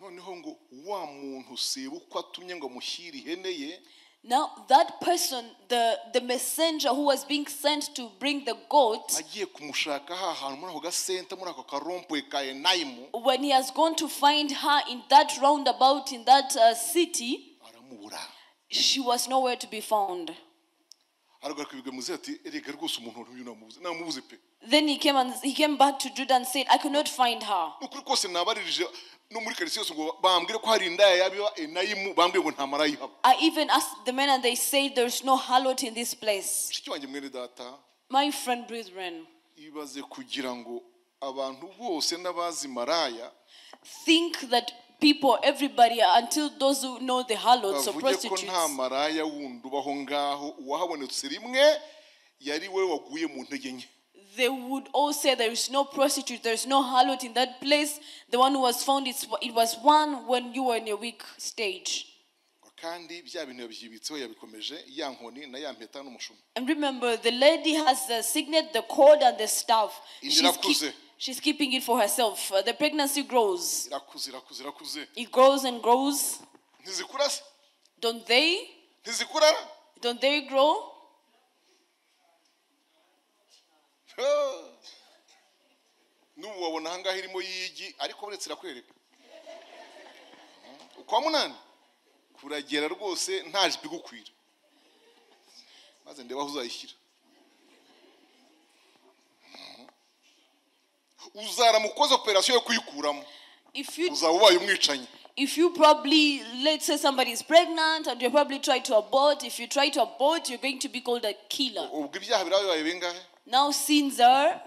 Noneho ngo wa muntu sebukwe atumye ngo amushyire ihene ye. Now that person, the messenger who was being sent to bring the goat, agiye kumushaka ha hantu muri ako gasenta muri ako karompuwe ka Enayimu, when he has gone to find her in that roundabout in that city, aramubura. She was nowhere to be found. Aragaruka bibwira muzehe ati erega rwose umuntu uyu namubuze, namubuze pe. Then he came back to Judah and said, I could not find her. Ukuri kose nabaririje no muri karitsiye yose ngo bambwire ko hari indaya yabiba Enayimu, bambwiye ngo nta maraya ihaba. I even asked the men and they said there is no harlot in this place. Mushiki wanjye mwene data, My friend, brethren, ibaze kugira ngo abantu bose n'abazi maraya think that people, everybody, until those who know the harlots or bavuge ko nta prostitutes, maraya wundi ubaho ngaho, uwahabonetse rimwe yari we waguye mu ntege nke. They would all say there is no prostitute, there is no harlot in that place. The one who was found, it was one when you were in a weak stage. Kandi bya bintu yabyibitseho yabikomeje ya nkoni na ya mpeta n'umushumi. And remember, the lady has the signet, the cord, and the staff. Irakuze. She's keeping it for herself. The pregnancy grows. Irakuze, irakuze, irakuze. It grows and grows. Ntizikura se? Don't they? Ntizikura? Don't they grow? N'ubu wabona ahangaha irimo yigi, ariko uretse irakwereka. Ukwa munani kuragera rwose nta jipo igukwira. Maze ndeba aho uzayishyira. Uzaramukoza operation yo kuyikuramo. If you Uzaba ubaye umwicanyi. If you probably, let's say somebody is pregnant and you probably try to abort, if you try to abort, you're going to be called a killer. Ubwo ibyaha birabaye bingahe? Now sins are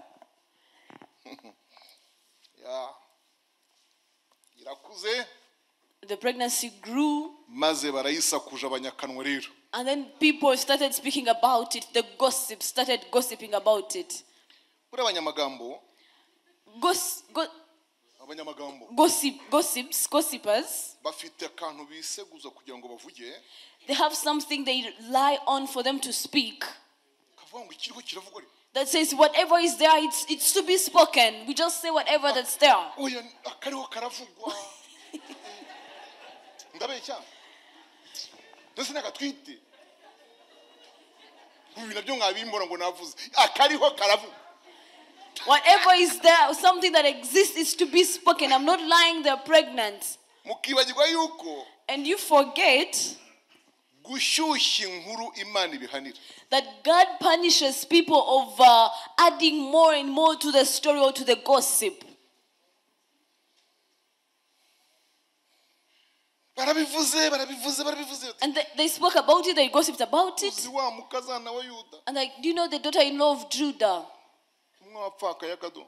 Ya. Irakuze. The pregnancy grew. Maze barayisakuje abanyakanwa rero. And then people started speaking about it. The gossip started gossiping about it. Buri abanyamagambo. Abanyamagambo. Gossips, gossipers. Bafite akantu biseguza kugira ngo bavuge. They have something they lie on for them to speak. Kavuga ngo ikiriho kiravugwa ariko. That says whatever is there, it's to be spoken. We just say whatever that's there. Oya, akariho karavugwa. Ndabeshya. Ndetse nagatwite. Ibi nabyo mwabimbora ngo navuze. Akariho karavugwa. Whatever is there, something that exists is to be spoken. I'm not lying, they're pregnant. Mukibagirwa yuko And you forget gushyushya inkuru Imana ibihanira. that God punishes people of adding more and more to the story or to the gossip. Barabivuze, barabivuze, barabivuze. And they spoke about it, they gossiped about it. Uzi wa mukazana wa Yuda. And like, do you know the daughter-in-law of Judah? Umwe wapfakaye akado.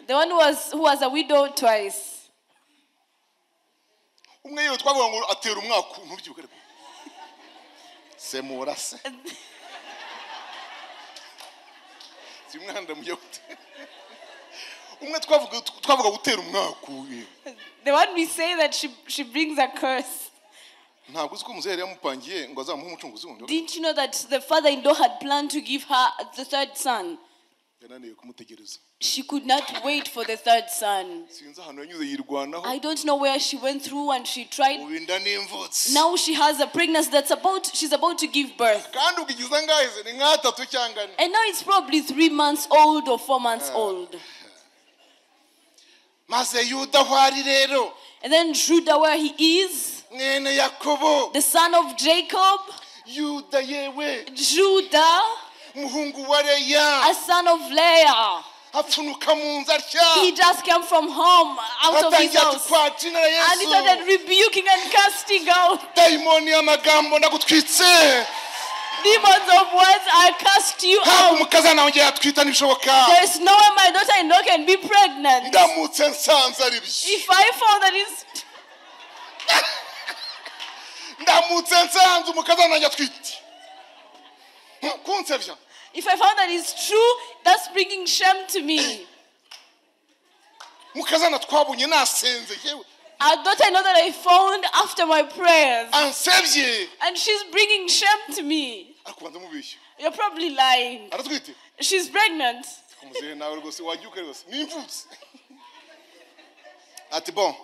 The one who was a widow twice. Umwe yewe twavuga ngo atera umwaka ntubyibuke ariko. Semura se. Si umwana mujye gute. Umwe twavuga gutera umwaka uyu. The one we say that she brings a curse. Ntabwo uzi ko muzehe yari yamupangiye ngo azamuhe umucunguzi wundi. Didn't you know that the father-in-law had planned to give her the third son? Yananiwe kumutegereza. She could not wait for the third son. Sinzi ahantu yanyuze yirwanaho. I don't know where she went through and she tried. Ubu inda n'imvutsi. Now she has a pregnancy that's about, she's about to give birth. Kandi ubwo igize angahe se? Ni nk'atatu cyangwa ane. And now it's probably 3 months old or 4 months old. Maze Yuda aho ari rero. And then Judah, where he is, Mwene Yakobo. the son of Jacob. Yuda yewe. Judah, Muhungu wa Leya. a son of Leah. Apfunuka mu nzu atya. He just came from home, out of his Atangira ati, house. Kwa jina la And he started Yesu. rebuking and casting out. Dayimoni y'amagambo ndagutwitse. Demons of words, I cast you Ntabwo out. umukazana wanjye yatwita ntibishoboka. There is no way my daughter-in-law can be pregnant. Ndamutse nsanze ari byo. If I found that it's... Ndamutse nsanze umukazana wanjye atwite. Kunsebya. If I found that it's true, that's bringing shame to me. Mukazana twabonye nasenze yewe. Our daughter, I know that I found after my prayers. Ansebye. And she's bringing shame to me. Ariko banza mubeshya. You're probably lying. Aratwite. She's pregnant. Muzehe nawe rwose wajya rwose ni imfubyi. Ati bon,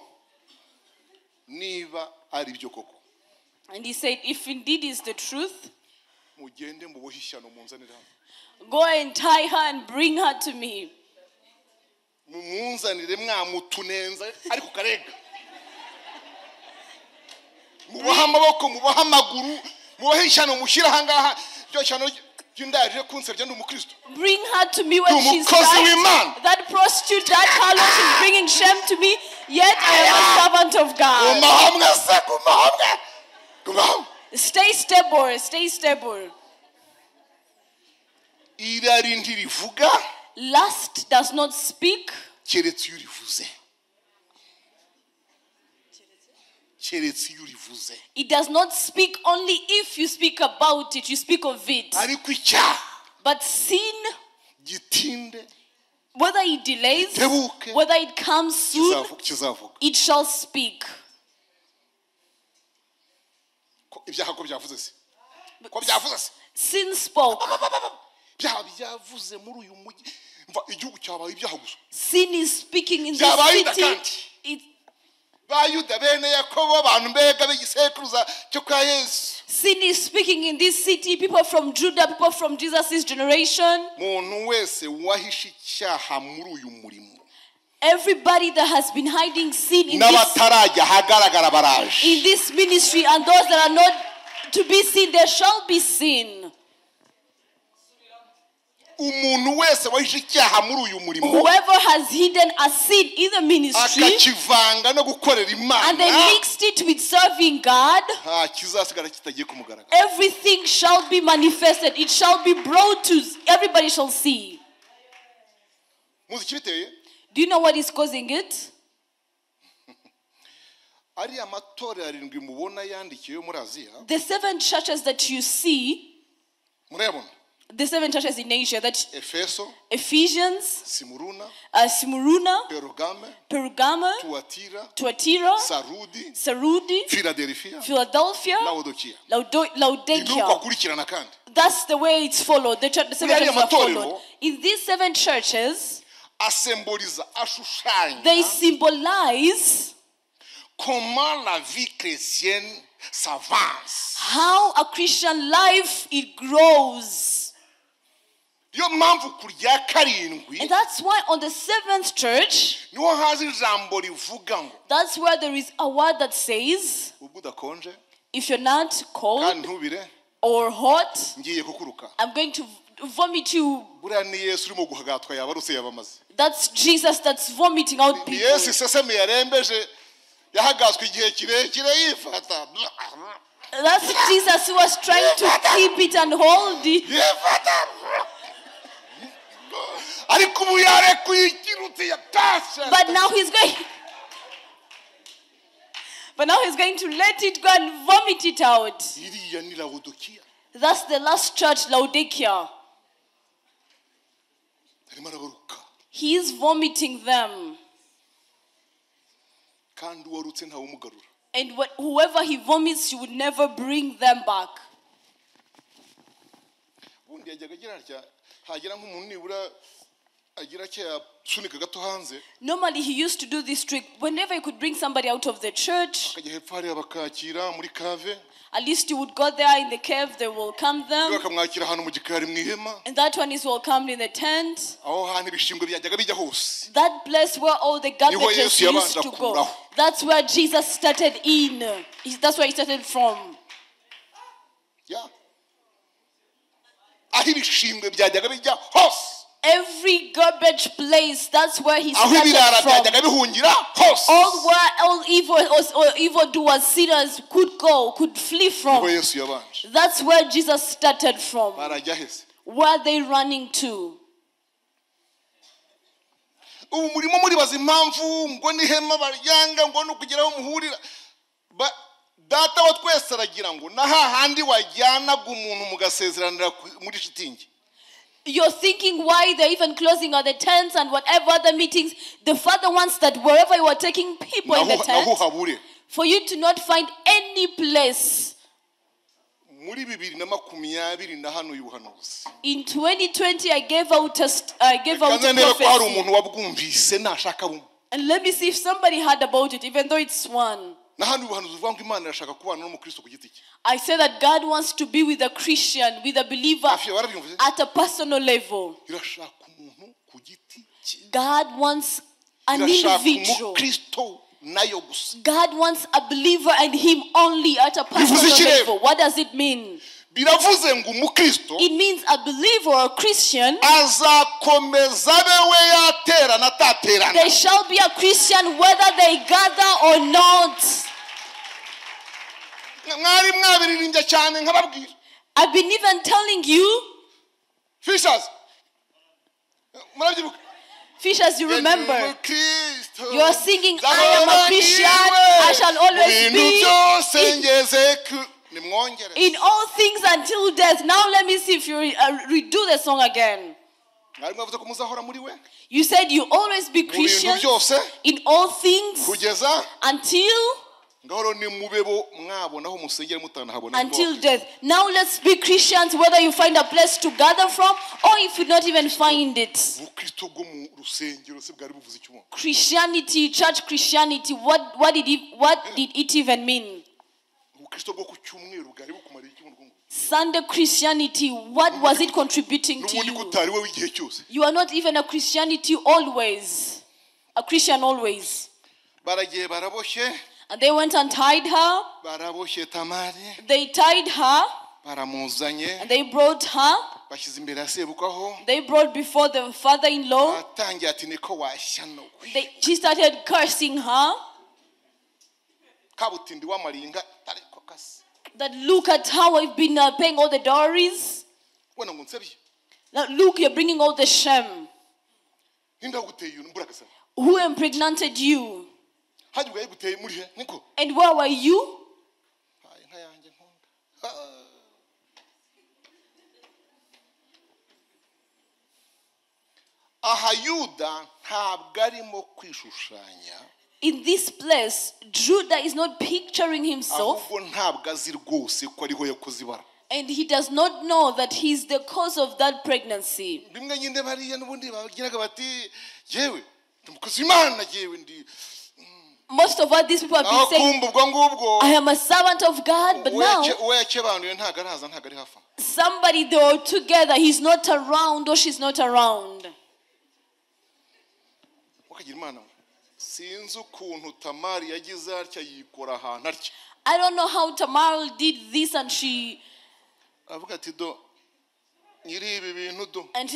niba ari byo koko. And he said, if indeed is the truth, mugende mubohe ishyano munzanire hano. Go and tie her and bring her to me. Mumunzanire mwamutunenza ariko karega. Mubohe amaboko, mubohe amaguru, mubohe ishyano mushyira aha ngaha, ryo shyano ry'indaje kunsebya ndi umukristo. Bring her to me when she's Umukozi right. w'Imana. That prostitute, that harlot is bringing shame to me, yet I am a servant of God. Guma hamwe se, guma hamwe. Guma hamwe. Stay stable, stay stable. Irari ntirivuga. Lust does not speak. Keretse iyo urivuze. Keretse iyo urivuze. It does not speak only if you speak about it, you speak of it. Ariko icyaha But sin, gitinde, whether it delays, gitebuke, whether it comes soon, kizavuga. it shall speak. Ko ibyaha ko byavuze se? Ko byavuze se? Sin spoke. Ibyaha byavuze muri uyu mujyi. Mva igihugu cyabaye ibyaha gusa. Sin is speaking in this Byabaye city. kandi. Ba Yuda bene Yakobo abantu mbega b'igisekuruza cyo kwa Yesu. Sin is speaking in this city. People from Judah, people from Jesus' generation. Muntu wese wahishe icyaha muri uyu murimo. Everybody that has been hiding sin in this, N'abatarajya ahagaragara baraje. in this ministry, and those that are not to be seen, there shall be seen. Umuntu wese wahishe icyaha muri uyu murimo. Whoever has hidden a sin in the ministry akakivanga no gukorera Imana, and they mixed it with serving God, nta kizasigara kitagiye kumugaragara. everything shall be manifested. It shall be brought to everybody shall see. Muzi ikibiteye? Do you know what is causing it? Ariya matorero arindwi mubona yandikiwe muri Aziya. The seven churches that you see, Murayabona? the seven churches in Asia, that Efeso, Ephesians, Simuruna, Smyrna, Pergame, Pergama, Tuatira, Thyatira, Sarudi, Sarudi, Philadelphia, Philadelphia, Laodikia. Laodikia. Ni uko akurikirana kandi. That's the way it's followed. The seven Muri churches ariya are followed. matorero, In these seven churches, asemboliza, ashushanya they symbolize comment la vie chrétienne s'avance. how a Christian life it grows. Niyo mpamvu ku rya karindwi, And that's why on the seventh church, niho haza ijambo rivuga ngo, that's where there is a word that says, ubwo udakonje, if you're not cold kandi ntubire, or hot, ngiye kukuruka. I'm going to vomit you. Buriya ni Yesu urimo guhagatwa yaba aruse yabamaze. That's Jesus that's vomiting out Ni people. Yesu iseseme yarembeje, yahagatswe igihe kirekire yifata. That's Jesus who was trying to keep it and hold it. Yifata. Ariko ubu yarekuye ikiruti yatashe. But now he's going. But now he's going to let it go and vomit it out. Iriya ni Laodikia. That's the last church, Laodikia. Arimo arabaruka. He is vomiting them. Kandi uwarutse ntawumugarura. And whoever he vomits, you would never bring them back. Ubundi yajyaga agira atya, hagira nk'umuntu nibura agira atya yasunika gato hanze. Normally he used to do this trick. Whenever he could bring somebody out of the church, akajya hepfo hariya bakakira muri cave. At least you would go there in the cave, they will welcome them. Bakamwakira ahantu mu gikari mu ihema. And that one is welcomed in the tent. Aho hantu ibishingwe byajyaga bijya hose. That place where all the garbages Yesu used yabanje to go. akuraho. That's where Jesus started in. That's where he started from. Yeah. Aho ibishingwe byajyaga bijya hose. Every garbage place, that's where he Aho started ibirara from. byajyaga bihungira hose. All where all evil or evildoers, sinners could go, could flee from. Niho Yesu yabanje. That's where Jesus started from. Barajya hese. Where are they running to? Ubu murimo muribaza impamvu ngo n'ihema baryanga ngo no kugeraho muhurira. Data wa twese aragira ngo na hahandi wajyanaga umuntu mugasezeranira muri shitingi. You're thinking why they're even closing all the tents and whatever other meetings. The Father wants that wherever you are taking people in the tent, for you to not find any place. In 2020, I gave out a prophecy. And let me see if somebody heard about it, even though it's one. I say that God wants to be with a Christian, with a believer at a personal level. God wants an individual. God wants a believer and him only at a personal level. What does it mean? It means a believer or a Christian. They shall be a Christian whether they gather or not. I've been even telling you. Fishers, Fishers, you remember. You are singing, I am a Christian, I shall always be. In all things until death. Now let me see if you redo the song again. You said you always be Christian in all things until death. Now let's be Christians whether you find a place to gather from or if you not even find it. Christianity, church Christianity, what did it even mean? Sunday Christianity, what was it contributing to you? You are not even a Christianity always. A Christian always. And they went and tied her. They tied her. And they brought her. They brought before the father-in-law. She started cursing her. That look at how I've been paying all the dowries. Now look, you're bringing all the shame. Who impregnated you? And where were you? In this place, Judah is not picturing himself. And he does not know that he's the cause of that pregnancy. Most of what these people have been saying, I am a servant of God, but now somebody, they are together, he's not around or she's not around. I don't know how Tamar did this, and she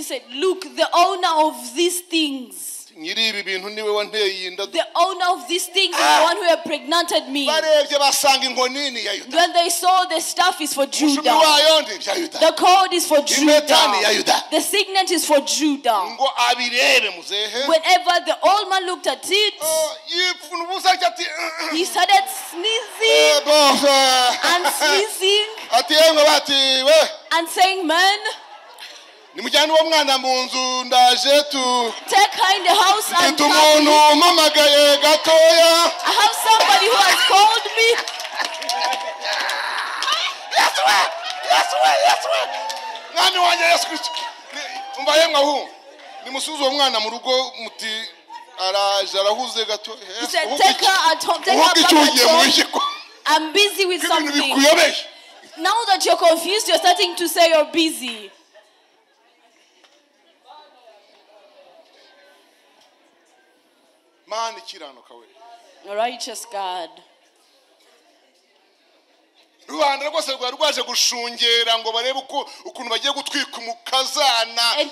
said, look, the owner of these things, the owner of these things is the one who impregnated me. When they saw the staff is for Judah, the cord is for Judah, the signet is for Judah. Whenever the old man looked at it, he started sneezing and sneezing and saying, man, take her in the house and come. I have somebody who has called me. He said, take her at home, take her back at home. I'm busy with something. Now that you're confused, you're starting to say you're busy. Righteous God. And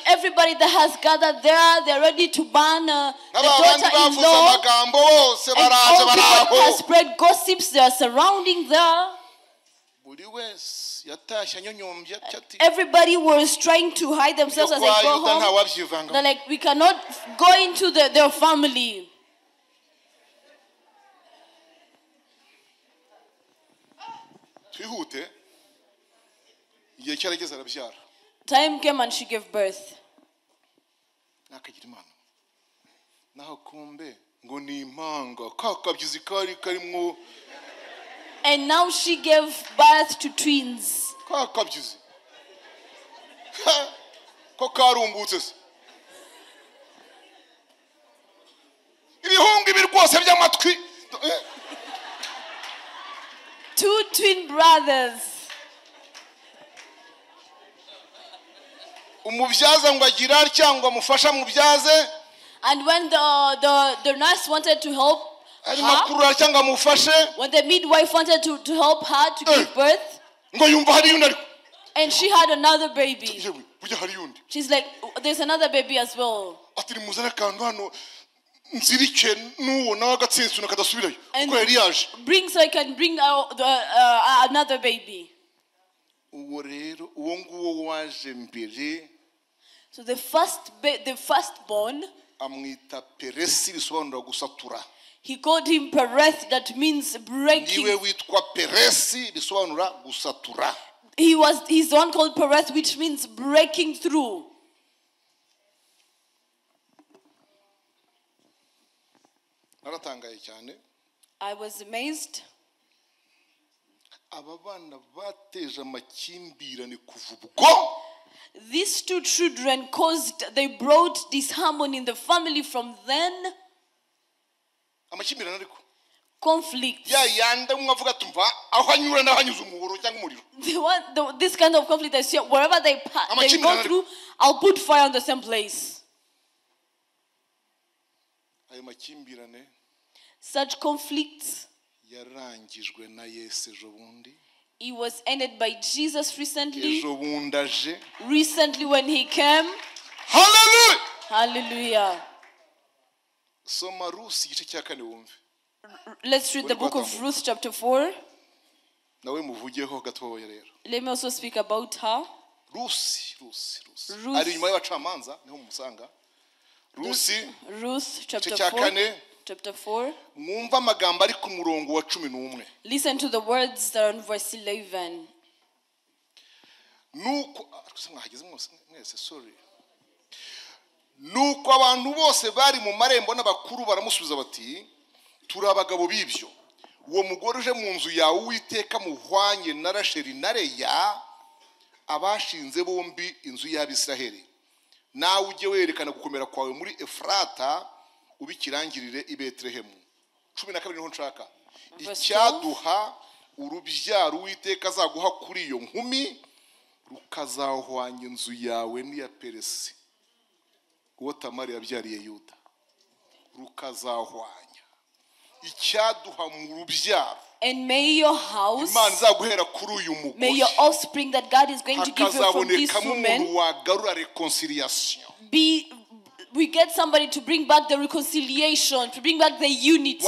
everybody that has gathered there, they're ready to burn the daughter-in-law. And all people that have spread gossips, they are surrounding there. Everybody was trying to hide themselves as they go home. They're like, we cannot go into their family. Twihute, igihe cyarageze arabyara. Time came and she gave birth. Nakagira Imana. Naho kumbe ngo ni impanga kakabyizi kari karimwo. And now she gave birth to twins. Kakabyizi. Ko karumbutse se. Ibihungu ibi rwose by'amatwi. Two twin brothers. Umubyaza ngo agira cyangwa amufasha mubyaze. And when the nurse wanted to help her, when the midwife wanted to help her to give birth, and she had another baby. She's like, there's another baby as well. And bring so I can bring out another baby. So the firstborn, he called him Pereth, that means breaking. He's the one called Pereth, which means breaking through. I was amazed. These two children they brought disharmony in the family from then. Conflict. This kind of conflict, I see wherever they go through, I'll put fire on the same place. Such conflicts, it was ended by Jesus recently. Recently when he came. Hallelujah. Hallelujah. Let's read the book of Ruth chapter 4. Let me also speak about her. Ruth. Ruth chapter 4. Chapter 4. Listen to the words that are in verse 11. Nuko abantu bose bari mu marembo n'abakuru baramusubiza bati turi abagabo b'ibyo. Uwo mugore uje mu nzu yawe Uwiteka muhwanye na Rasheli na Leya abashinze bombi inzu y'Abisiraheli. Nawe ujye werekana gukomera kwawe muri Efrata ubikirangirire i Betelehemu. 12 niho nshaka. Icyaduha urubyaro Uwiteka azaguha kuri iyo nkumi rukazahwanya inzu yawe n'iya Peresi uwo Tamari yabyariye Yuda. Rukazahwanya icyaduha mu rubyaro. And may your house, may your offspring that God is going to give you from this woman, be, we get somebody to bring back the reconciliation, to bring back the unity.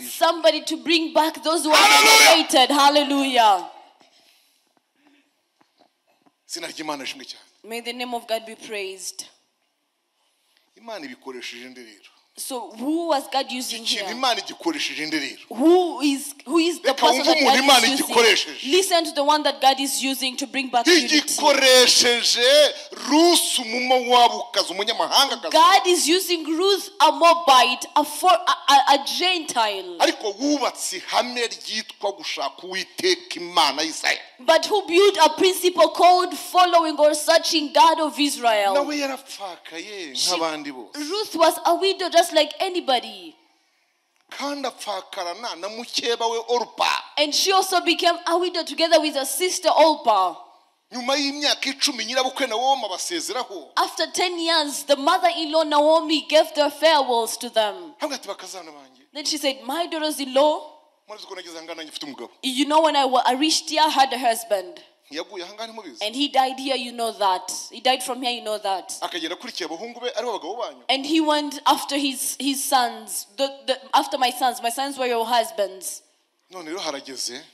Somebody to bring back those who are separated. Hallelujah. May the name of God be praised. So who was God using here? Who is the person that God is using? Listen to the one that God is using to bring back unity. God is using Ruth, a Moabite, a Gentile, but who built a principle called following or searching God of Israel. Ruth was a widow just like anybody. And she also became a widow together with her sister Orpah. After 10 years, the mother-in-law Naomi gave their farewells to them. Then she said, my daughters-in-law, you know when I reached here, I had a husband. And he died here, you know that. He died from here, you know that. And he went after his sons. After my sons. My sons were your husbands.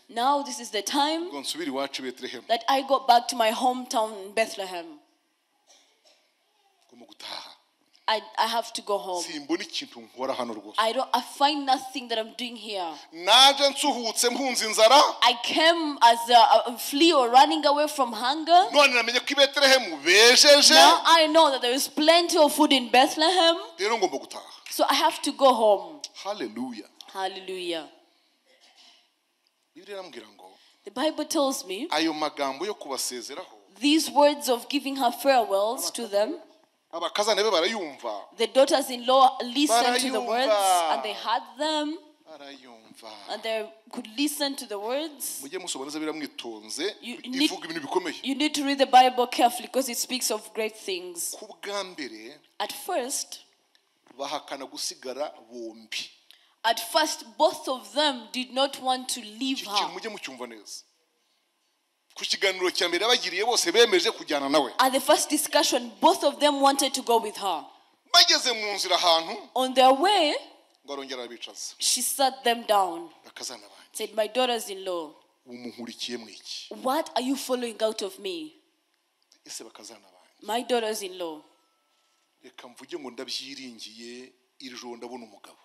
Now this is the time that I go back to my hometown in Bethlehem. I have to go home. Simbona ikintu nkora hano rwose. I find nothing that I'm doing here. Naje nsuhutse mpunze inzara. I came as a flea or running away from hunger. None namenye ko i Betelehemu bejeje. Now I know that there is plenty of food in Bethlehem. Rero ngomba gutaha. So I have to go home. Hallelujah. Hallelujah. Bibiliya irambwira ngo The Bible tells me ayo magambo yo kubasezeraho, these words of giving her farewells to them, abakazana be barayumva. the daughters-in-law listened to the words Barayumva. and they heard them Barayumva. and they could listen to the words. Mujye musoma neza biramwitonze, You need- ivuga ibintu bikomeye. You need to read the Bible carefully because it speaks of great things. Ku bwa mbere At first, bahakana gusigara bombi. at first, both of them did not want to leave Iki kintu her. mujye mucyumva neza. Ku kiganiro cya mbere yabagiriye bose bemeje kujyana nawe. At the first discussion, both of them wanted to go with her. Bageze mu nzira ahantu, On their way, ngo arongera arabicaza. she sat them down, Bakazana banjye. said, "My daughters-in-law, Ubu munkurikiye mwiki? what are you following out of me? Ese bakazana banjye. My daughters-in-law, Reka mvuge ngo ndabyiringiye, iri joro ndabona umugabo.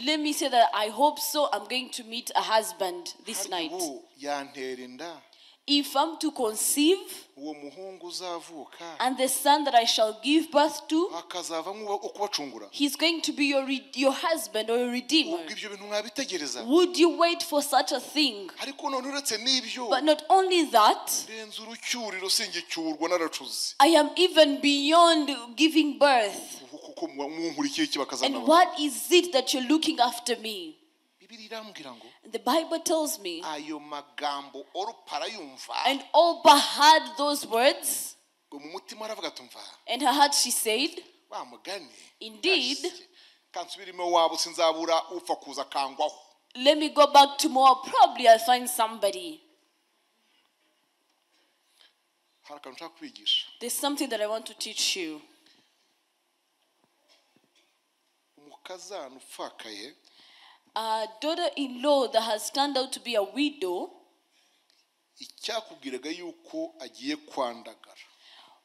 let me say that I hope so. I'm going to meet a husband this Ariko night. ubu yantera inda. If I'm to conceive, Uwo muhungu uzavuka and the son that I shall give birth to, akazava nk'uwo kubacungura. he's going to be your husband or your redeemer. Ubwo ibyo bintu mwabitegereza. Would you wait for such a thing? Ariko none uretse n'ibyo, But not only that, ndenze urucyuriro singicyurwa naracuze. I am even beyond giving birth. Kuko munkurikiye iki bakazana And what is it that you're looking after me? Bibiliya irambwira ngo The Bible tells me, ayo magambo Orupa arayumva, and Orpah heard those words, ngo mu mutima aravuga ati umva, and her heart she said, wa mugani, Indeed, kansubirimo wabo sinzabura upfa kuza kangwaho. Let me go back to Moab. Probably I'll find somebody. Hari akantu nshaka kwigisha. There's something that I want to teach you. Umukazana upfakaye, A daughter-in-law that has turned out to be a widow, icyakubwiraga yuko agiye kwandagara.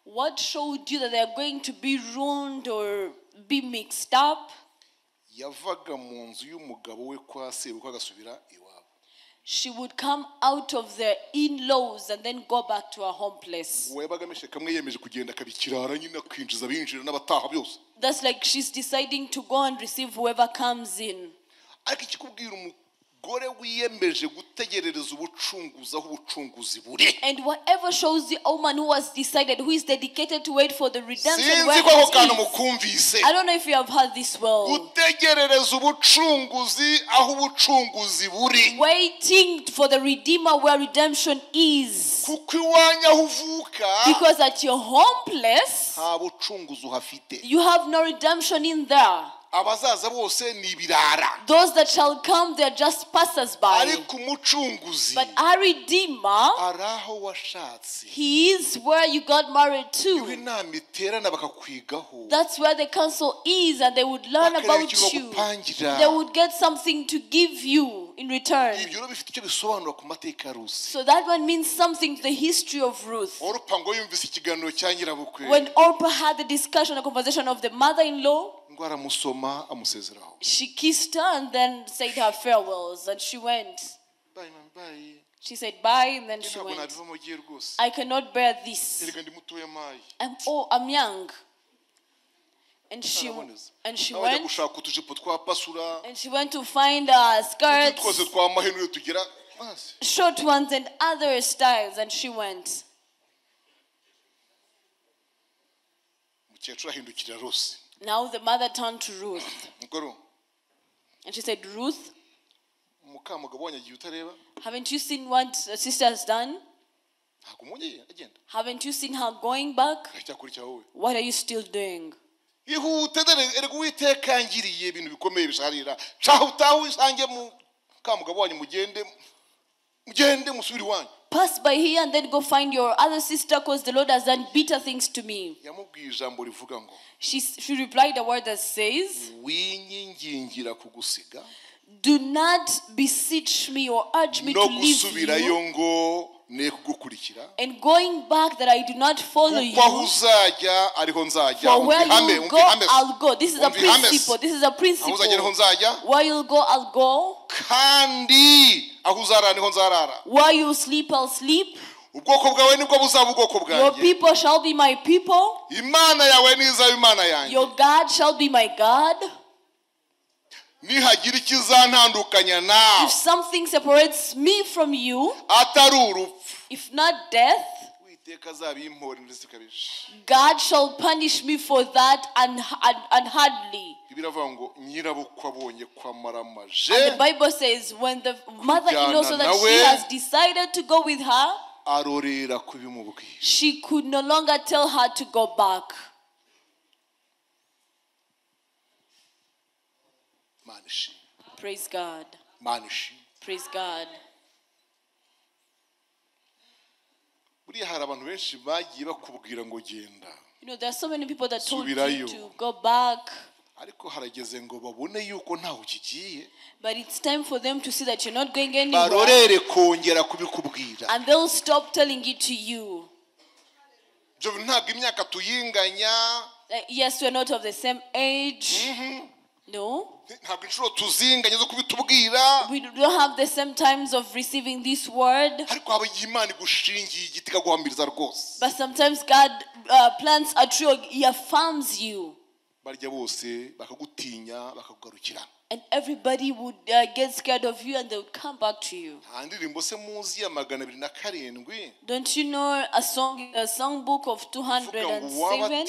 What showed you that they are going to be ruined or be mixed up? Yavaga mu nzu y'umugabo we kwa sebukwe agasubira iwabo. She would come out of their in-laws and then go back to her home place. Uwo yabaga ameshe kamwe yemeje kugenda akabikirara nyine akinjiza abinjira n'abataha byose. That's like she's deciding to go and receive whoever comes in. Ariko ikikubwira umugore wiyemeje gutegerereza ubucunguzi aho ubucunguzi buri. And whatever shows the woman who has decided, who is dedicated to wait for the redemption, Sinzi where ko ako it kantu is. mukumvise. I don't know if you have heard this well. Gutegerereza ubucunguzi aho ubucunguzi buri. Waiting for the Redeemer where redemption is. Kuko iwanyu aho uvuka, Because at your home place, nta bucunguzi uhafite. you have no redemption in there. Abazaza bose ni ibirara. Those that shall come, they are just passers-by. Ariko umucunguzi But our Redeemer, ari aho washatse. he is where you got married to. Niho inama iterana bakakwigaho. That's where the council is, and they would learn Bakareba about ikintu you. bagupangira. They would get something to give you in return. Ibyo rero bifite icyo bisobanura ku mateka ya Rusi. So that one means something to the history of Ruth. Orupa ngo yumvise ikiganiro cya nyirabukwe, When Orpah had the discussion, a conversation of the mother-in-law, ngo aramusoma amusezeraho. she kissed her and then said her farewells, and she went. Bye, mama, bye. She said bye, and then she Ntabwo went. nabivamo giye rwose. I cannot bear this. Erega ndi mutoya mayi. I'm young. And Araboneza. she Nawe ajya went. gushaka utujipo twa pasura, And she went to find utu twose skirts, twa mahenure tugira mazi. short ones and other styles, and she went. Umukecuru ahindukirira Rusi. Now the mother turned to Ruth. Mugoro, And she said, Ruth, mukamugabo wanyu agiye utareba? haven't you seen what sister has done? Ntabwo umubonye agenda. Haven't you seen her going back? Aracyakurikira wowe. What are you still doing? Ihute dore erega Uwiteka yangiriye ibintu bikomeye bisharira. Caho utahe usange mukamugabo wanyu mugende, mugende musubire iwanyu. Pass by here and then go find your other sister, because the Lord has done bitter things to me. Yamubwiye ijambo rivuga ngo, She replied a word that says, winyingingira kugusiga Do not beseech me or urge me no to leave gusubirayo you ngo ne kugukurikira. And going back that I do not follow you. Kuko aho uzajya ariho nzajya. For where you go, I'll go. This is a principle. This is a principle. Aho uzajya ariho nzajya. Where you'll go, I'll go. Kandi aho uzarara niho nzarara. Where you sleep, I'll sleep. Ubwoko bwawe nibwo buzaba ubwoko bwanjye. Your people shall be my people. Imana yawe nizaba Imana yanjye. Your God shall be my God. Nihagira ikizantandukanya nawe. If something separates me from you, atari urupfu. If not death, Uwiteka azabimpora ndetse kabije. God shall punish me for that unhardly. Biravuga ngo nyirabukwe abonye kwamaramaje. And the Bible says when the mother-in-law saw that she has decided to go with her, arorera kubimubwira. She could no longer tell her to go back. Praise God. Praise God. You know, there are so many people that told you to go back. But it's time for them to see that you're not going anywhere. And they'll stop telling it to you. Yes, we're not of the same age. Mm-hmm. No. We don't have the same times of receiving this word. But sometimes God plants a tree or He affirms you. And everybody would get scared of you and they would come back to you. Don't you know a songbook of 207?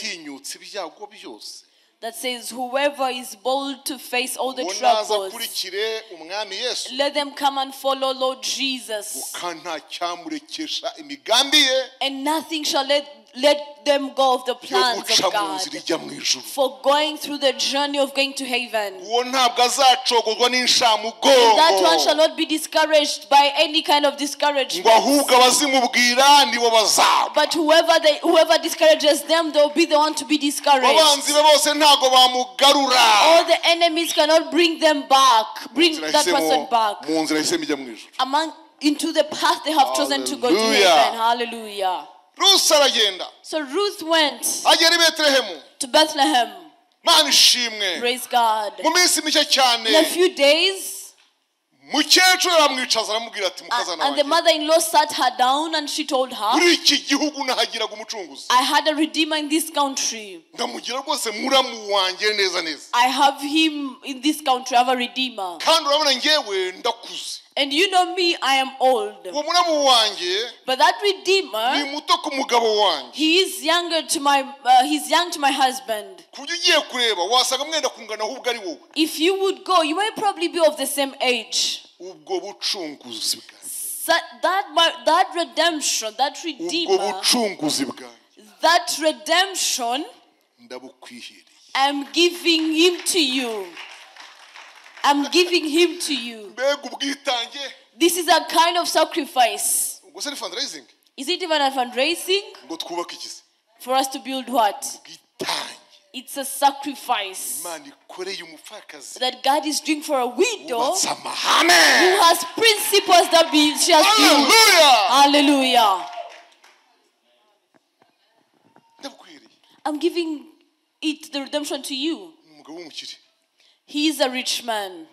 That says, whoever is bold to face all the troubles, let them come and follow Lord Jesus. And nothing shall let them go of the plans of God for going through the journey of going to heaven. And that one shall not be discouraged by any kind of discouragement. But whoever discourages them, they'll be the one to be discouraged. All the enemies cannot bring them back, bring that person back into the path they have chosen to go to heaven. Hallelujah. So Ruth went to Bethlehem. Praise God. In a few days, and the mother-in-law sat her down and she told her, I had a redeemer in this country. I have him in this country. I have a redeemer. And you know me, I am old. But that redeemer, he is younger to my he's young to my husband. If you would go, you might probably be of the same age. So that redemption, that redeemer, that redemption, I'm giving him to you. I'm giving him to you. This is a kind of sacrifice. Is it even a fundraising? For us to build what? It's a sacrifice that God is doing for a widow who has principles that she has built. Hallelujah. I'm giving it, the redemption, to you. He is a rich man.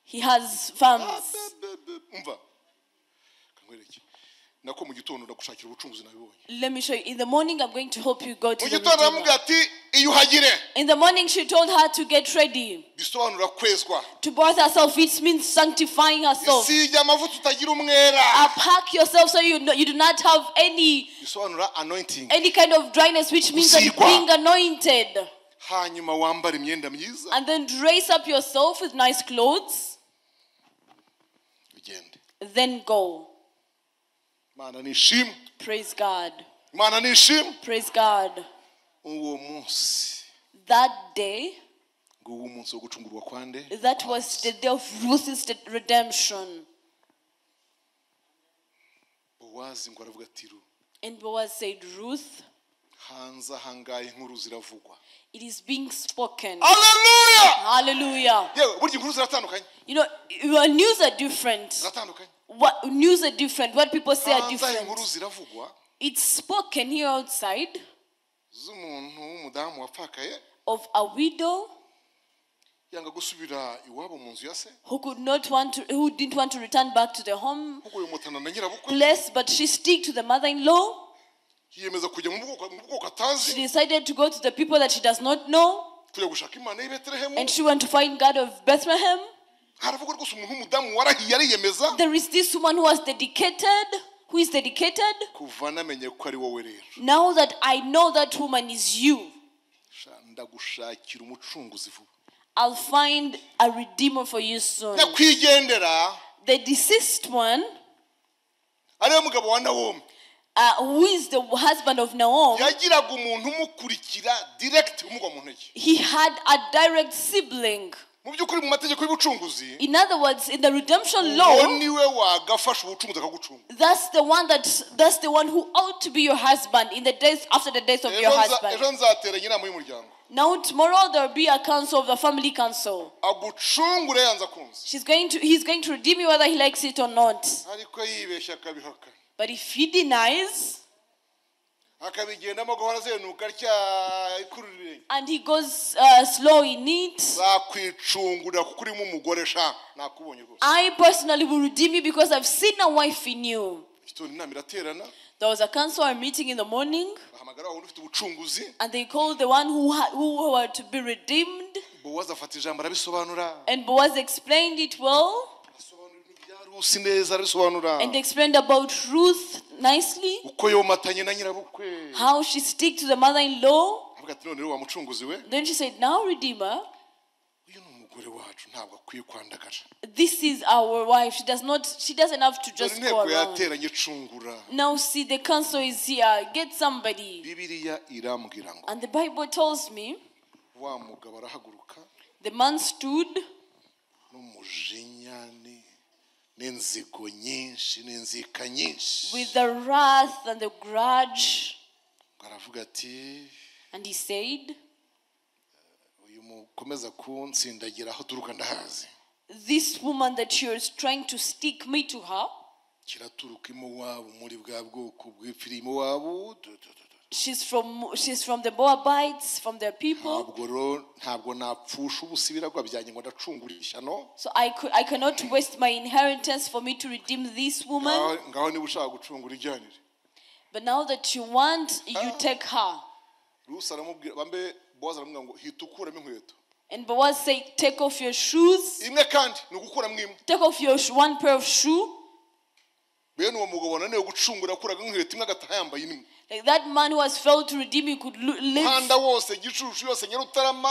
He has farms. Let me show you. In the morning, I'm going to help you go to the redeemer. In the morning, she told her to get ready. To bath herself, it means sanctifying herself. Pack yourself so you do not have any kind of dryness, which means that being anointed. And then dress up yourself with nice clothes. Then go. Praise God. Praise God. That day, that was the day of Ruth's redemption. And Boaz said, Ruth, it is being spoken. Hallelujah! Hallelujah. You know, your news are different. What news are different, what people say are Hanze aha inkuru different. ziravugwa It's spoken here outside z'umuntu w'umudamu wapfakaye of a widow yanga gusubira iwabo mu nzu ya se who could not want to, who didn't want to return back to the home ahubwo yomotana na nyirabukwe place, but she stick to the mother-in-law. yiyemeza kujya mu bwoko mu bwoko She atazi decided to go to the people that she does not know, kujya gushaka imana y'i Betelehemu and she went to find God of Bethlehem. haravugwa rwose umuntu w'umudamu warahiye ariyemeza There is this woman who was dedicated, who is dedicated. Kuva namenye ko ari wowe rero Now that I know that woman is you, Sha, ndagushakira umucunguzi vuba. I'll find a redeemer for you soon. Nyakwigendera The deceased one, ariwe mugabo wa Nawomi who is the husband of Naomi, yagiraga umuntu umukurikira direct umugwa mu ntege. he had a direct sibling. Mu by'ukuri mu mategeko y'ubucunguzi In other words, in the redemption uwo law, niwe wagafasha ubucunguzi akagucunga. that's the one who ought to be your husband in the days after the death of your Ejo nza- husband. ejo nzateranya inama y'umuryango. Now tomorrow there will be a council of the family council. Agucungure yanze akunze. He's going to redeem you whether he likes it or not. Ariko yibeshya akabihakana. But if he denies akabigendamo gahora azenuka atya ikurura ibirenge. and he goes slow in it, Nzakwicungurira kuko urimo umugore sha nakubonye rwose. I personally will redeem you because I've seen a wife in you. Gitondo inama iraterana. There was a council a meeting in the morning, Bahamagara wa wundi ufite ubucunguzi. and they called the one who were to be redeemed. Bowazi afata ijambo arabisobanura. And Boaz explained it well, Asobanura ibintu bya Rusi neza arabisobanura. and explained about Ruth nicely, Uko yomatanye na nyirabukwe. how she stick to the mother-in-law. Avuga ati none rero wa mucunguzi we, Then she said, now Redeemer, uyu ni umugore wacu ntabwo akwiye kwandagara. this is our wife. She doesn't have to Dore just go inteko around. yateranye icungura. Now see, the council is here. Get somebody. Bibiliya irambwira ngo And the Bible tells me wa mugabo arahaguruka the man stood n'umujinya n'inzigo nyinshi n'inzika nyinshi. with the wrath and the grudge. Aravuga ati And he said, uyu mukomeza kuntsindagira aho turuka ndahazi. this woman that you're trying to stick me to her, Kiraturuka iMowabu muri bwa bwoko bw'ipfiri iMowabu. she's from the Moabites, from their people. Ntabwo rero ntabwo napfusha ubusa ibiragwa byanjye ngo ndacungure ishyano. So I cannot waste my inheritance for me to redeem this woman. Ngaho niba ushaka gucungura ijyanire. But now that you want, you take her. Rusi aramubwira, bambe Bowazi aramubwira ngo hita ukuramo inkweto. And Boaz said, take off your shoes. Imwe kandi ni ugukuramo imwe. Take off your one pair of shoe. Bene uwo mugabo wananiwe gucungura yakuraga inkweto imwe agataha yambaye imwe. Like that man who has failed to redeem, you could live. Umuhanda wose, Gicucu yose, Nyarutarama,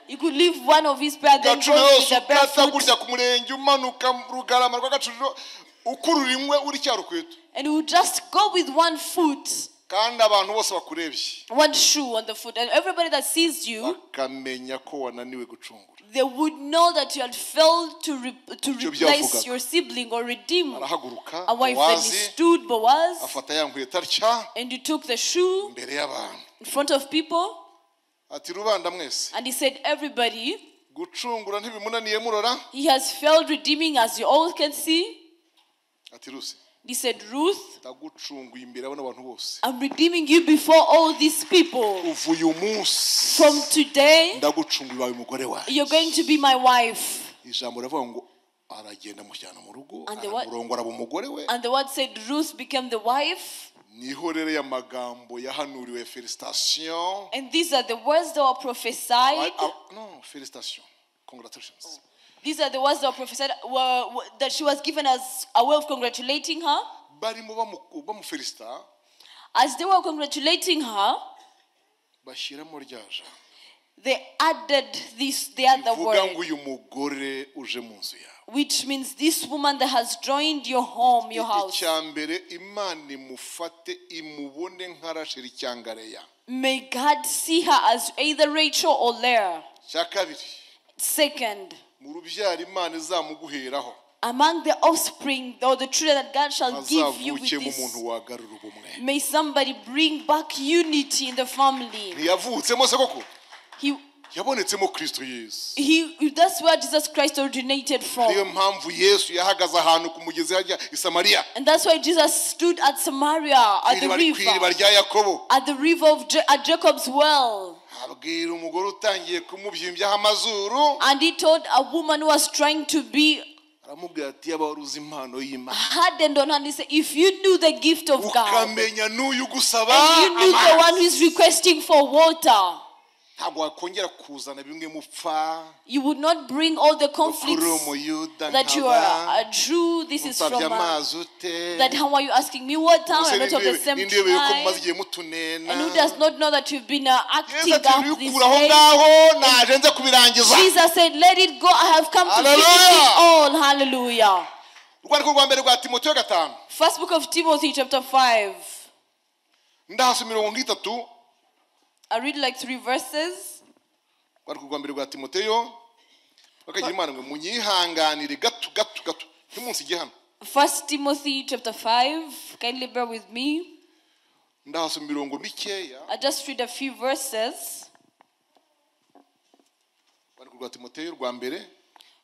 You could leave one of his pair, then Gacuriro go with yose the ukata barefoot. gutya ku murenge umanuka Rugarama rwa Gacuriro, ukurura imwe uri cya rukweto. And he would just go with one foot, Kandi abantu bose bakurebye one shoe on the foot, and everybody that sees you, bakamenya ko wananiwe gucungura. they would know that you had failed to Icyo replace byavugaga. your sibling or redeem Arahaguruka, a wife. Then he Bowazi stood, Boaz, afata ya nkweto atya and he took the shoe imbere y'abantu. in front of people, Ati rubanda mwese, and he said, everybody, gucungura ntibimunaniye murora. he has failed redeeming, as you all can see. Ati Rusi, He said, Ruth, ndagucunguye imbere y'abana bantu bose. I'm redeeming you before all these people. Kuva uyu munsi, From today, ndagucunguye ubaye umugore wanjye. you're going to be my wife. Ijambo riravuga ngo aragenda amushyana mu rugo, And the word aramurongora aba umugore we. And the word said Ruth became the wife. Niho rero aya magambo yahanuriwe felicitation. And these are the words that were prophesied. No, felicitation. Congratulations. These are the words that were prophesied, that she was given as a way of congratulating her. Barimo bamufelicita. As they were congratulating her, bashyiramo rya jambo. they added this, the other Bivuga word, ngo uyu mugore uje mu nzu yawe. which means this woman that has joined your home, your house. Icya mbere, Imana imufate imubone nka Rachel cyangwa Leah. May God see her as either Rachel or Leah. Icya kabiri, Second, mu rubyaro Imana izamuguheraho. among the offspring or the children that God shall give you with Hazavukemo this, umuntu wagarura ubumwe. may somebody bring back unity in the family. Ntiyavutsemo se koko? Yabonetsemo Kristo Yesu. That's where Jesus Christ originated from. Niyo mpamvu Yesu yahagaze ahantu ku mugezi hajya i Samariya. And that's why Jesus stood at Samaria, at the river. Rya Yakobo. At the river of at Jacob's well. Abwira umugore utangiye kumubyimbyaho amazuru. And he told a woman who was trying to be aramubwira ati yaba waruzi impano y'Imana. Hardened on her, and he said, if you knew the gift of God, ukamenya n'uyu gusaba, and you knew the one who is requesting for water, ntabwo wakongera kuzana bimwe mupfa. You would not bring all the conflicts that you are a Jew. This is from that. How are you asking me water? I'm not of the same tribe. And who does not know that you've been acting up this way? Jesus said, "Let it go. I have come to finish it all." Hallelujah. First book of Timothy, chapter 5. I read like 3 verses. First Timothy chapter 5. Kindly bear with me. I just read a few verses.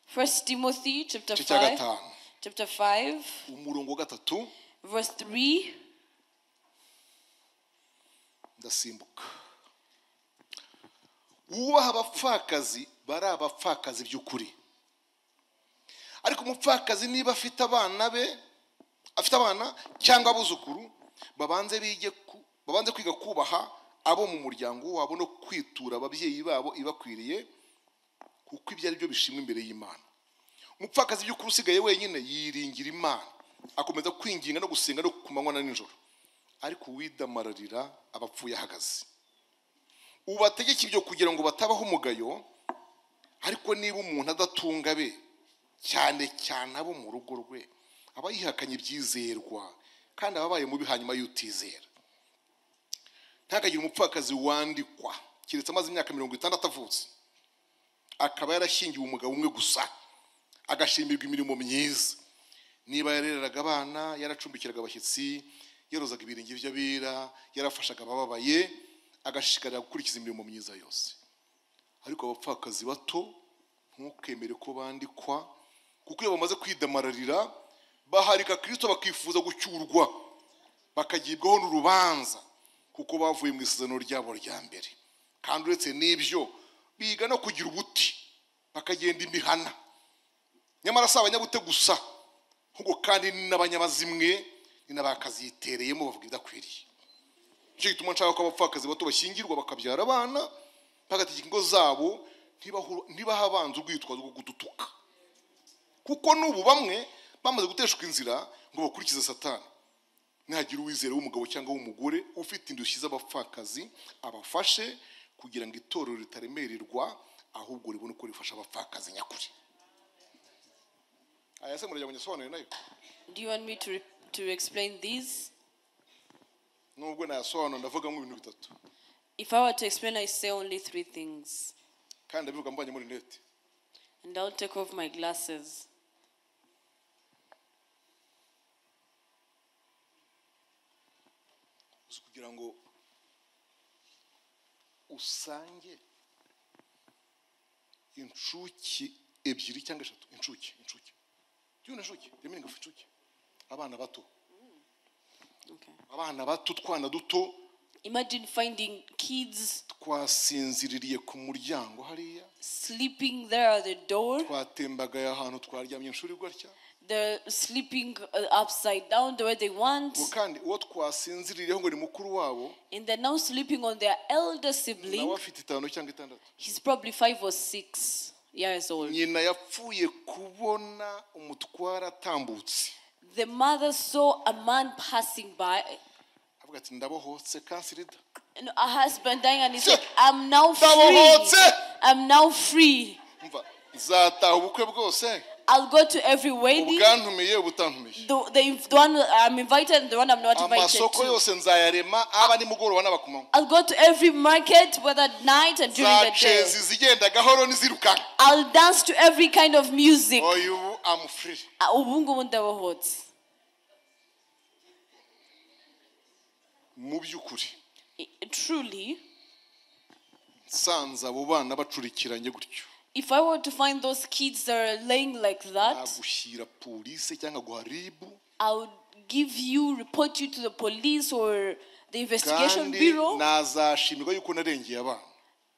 First Timothy chapter 5. Chapter 5. Verse 3. Ndasimbuka. Wubaha abapfakazi bari abapfakazi by'ukuri. Ariko umupfakazi niba afite abana be, afite abana cyangwa abuzukuru, babanze kwiga kubaha abo mu muryango wabo no kwitura ababyeyi babo ibakwiriye, kuko ibyo ari byo bishimwa imbere y'Imana. Umupfakazi by'ukuri usigaye wenyine yiringira Imana, akomeza kwinginga no gusenga no kumanywa na nijoro. Ariko uwidamararira abapfuye ahagaze. Ubategeka ibyo kugira ngo batabaho umugayo. Ariko niba umuntu adatunga be, cyane cyane abo mu rugo rwe, aba yihakanye ibyizerwa kandi ababaye mubi hanyuma yutizera. Ntakagira umupfakazi wandikwa keretse amaze imyaka 60 avutse, akaba yarashyingiwe umugabo umwe gusa, agashimirwa imirimo myiza. Niba yarereraga abana, yaracumbikiraga abashyitsi, yarozaga ibirenge by'abera, yarafashaga abababaye, agashishikarira gukurikiza imirimo myiza yose. Ariko abapfakazi bato ntukemere ko bandikwa, kuko iyo bamaze kwidamararira baharika Kristo bakifuza gucyurwa, bakagibwaho n'urubanza, kuko bavuye mu isezerano ryabo rya mbere. Kandi uretse n'ibyo biga no kugira ubuti, bakagenda imihana. Nyamara si abanyabute gusa, ahubwo kandi n'abanyabazimwe ni n'abakazitereyemo bavuga ibidakwiriye. Nicyo gituma nshaka ko abapfakazi bato bashyingirwa bakabyara abana, bagategeka ingo zabo, ntibaha abanza urwitwazo rwo kudutuka. Kuko n'ubu bamwe bamaze guteshwa inzira ngo bakurikize Satani. Nihagira uwizera w'umugabo cyangwa w'umugore ufite indushyi z'abapfakazi, abafashe kugira ngo itorero ritaremererwa, ahubwo ribone uko rifasha abapfakazi nyakuri. Aya se murajya munyasobanurire nayo? Do you want me to explain these? Nubwo nayasobanura ndavuga mu bintu bitatu. If I were to explain, I say only 3 things. Kandi ndabivuga mbanye muri net. And I'll take off my glasses. Kugira ngo usange incuki ebyiri cyangwa eshatu, incuki. Do you know incuki? The meaning of incuki? Abana bato. Okay. Abana bato, twana duto. Imagine finding kids twasinziririye ku muryango hariya, sleeping there at the door. Twatembagaye ahantu twaryamye inshuri gutya. They're sleeping upside down the way they want. Kandi uwo twasinziririyeho ngo ni mukuru wabo, and they're now sleeping on their elder sibling. Nawe afite 5 cyangwa 6. He's probably 5 or 6 years old. Nyina yapfuye kubona umutwara atambutse. The mother saw a man passing by. Avuga ati ndabohotse kansirida. And a husband dying, and he said, I'm now free. I'm now free. Umva, nzataha ubukwe bwose. I'll go to every wedding. The one I'm invited and the one I'm not invited to. I'll go to every market, whether at night and during the day. I'll dance to every kind of music. I'm free. Truly, Nsanze abo bana bacurikiranye gutyo. If I were to find those kids that are laying like that, nagushyira polisi cyangwa guha RIB. I would report you to the police or the investigation kandi bureau. Nazashimirwa yuko narengeye abana.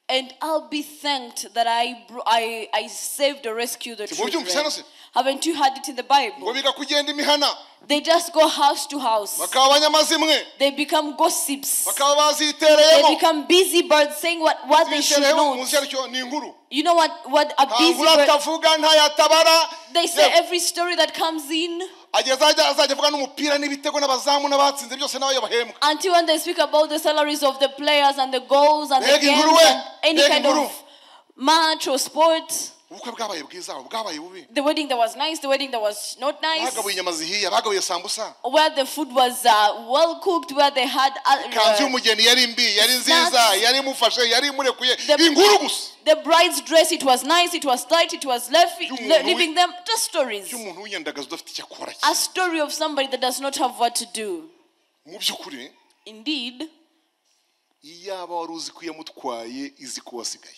And I'll be thanked that I saved or rescued the children. Mubyumvise? Haven't you heard it in the Bible? Ngo biga kugenda imihana. They just go house to house. Bakaba abanyamazimwe. They become gossips. Bakaba bazitereyemo. They become busy birds saying what they should Zitereyemo, not. muzi aricyo ni inkuru. You know what a Nta busy nkuru bird. atavuga, ntayatabara. They say every story that comes in. Ageza azajya avuga n'umupira n'ibitego n'abazamu n'abatsinze byose n'abayo bahembwa. Until when they speak about the salaries of the players and the goals and the Mbega games inkuru we! and any Mbega kind inkuru! of match or sport. Ubukwe bwabaye bwiza, bwabaye bubi. The wedding that was nice, the wedding that was not nice. Bagabuye inyama zihiye, bagabuye sambusa. Where the food was well cooked, where they had, Ikanzu y'umugeni yari mbi, yari nziza, snacks. Yari imufashe, yari imurekuye. Inkuru gusa. The bride's dress, it was nice, it was tight, it was left, Y'umuntu wi- leaving them just stories. Y'umuntu w'inyandagazi udafite icyo akora. A story of somebody that does not have what to do. Mu by'ukuri, Indeed, iyaba wari uzi ko yamutwaye izi ko wasigaye.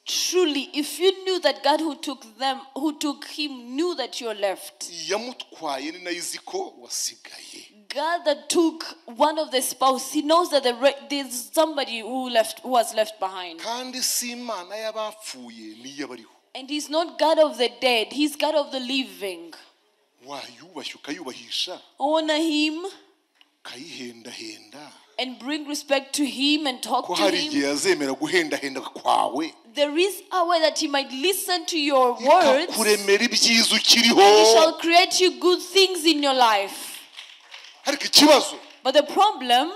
Truly, if you knew that God who took them, who took him, knew that you're left. Yamutwaye ni nayo izi ko wasigaye. God that took one of the spouse, he knows that there's somebody who was left behind. Kandi si Imana y'abapfuye n'iy'abariho. And he's not God of the dead, he's God of the living. Wayubashye ukayubahisha. Honor him. Ukayihendahenda. And bring respect to him and talk Ko to hari him. igihe azemera guhendahenda kwawe. There is a way that he might listen to your words. Ikakuremera ibyiza ukiriho. And he shall create you good things in your life. Ariko ikibazo, But the problem,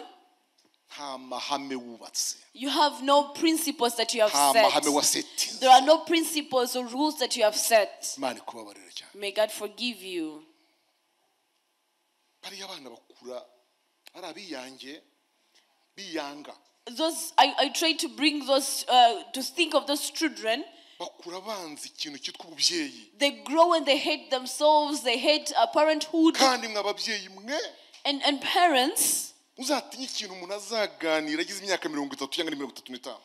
nta mahame wubatse. you have no principles that you have Nta set. mahame wasetinze. There are no principles or rules that you have set. Imana ikubabarire cyane. May God forgive you. Bariya abana bakura ari abiyange, biyanga. Those I try to bring those, to think of those children. Bakura banze ikintu cyitwa ububyeyi. They grow and they hate themselves. They hate parenthood. Kandi mwe ababyeyi mwe, And parents, uzatinye ikintu umuntu azaganira agize imyaka mirongo itatu cyangwa mirongo itatu n'itanu.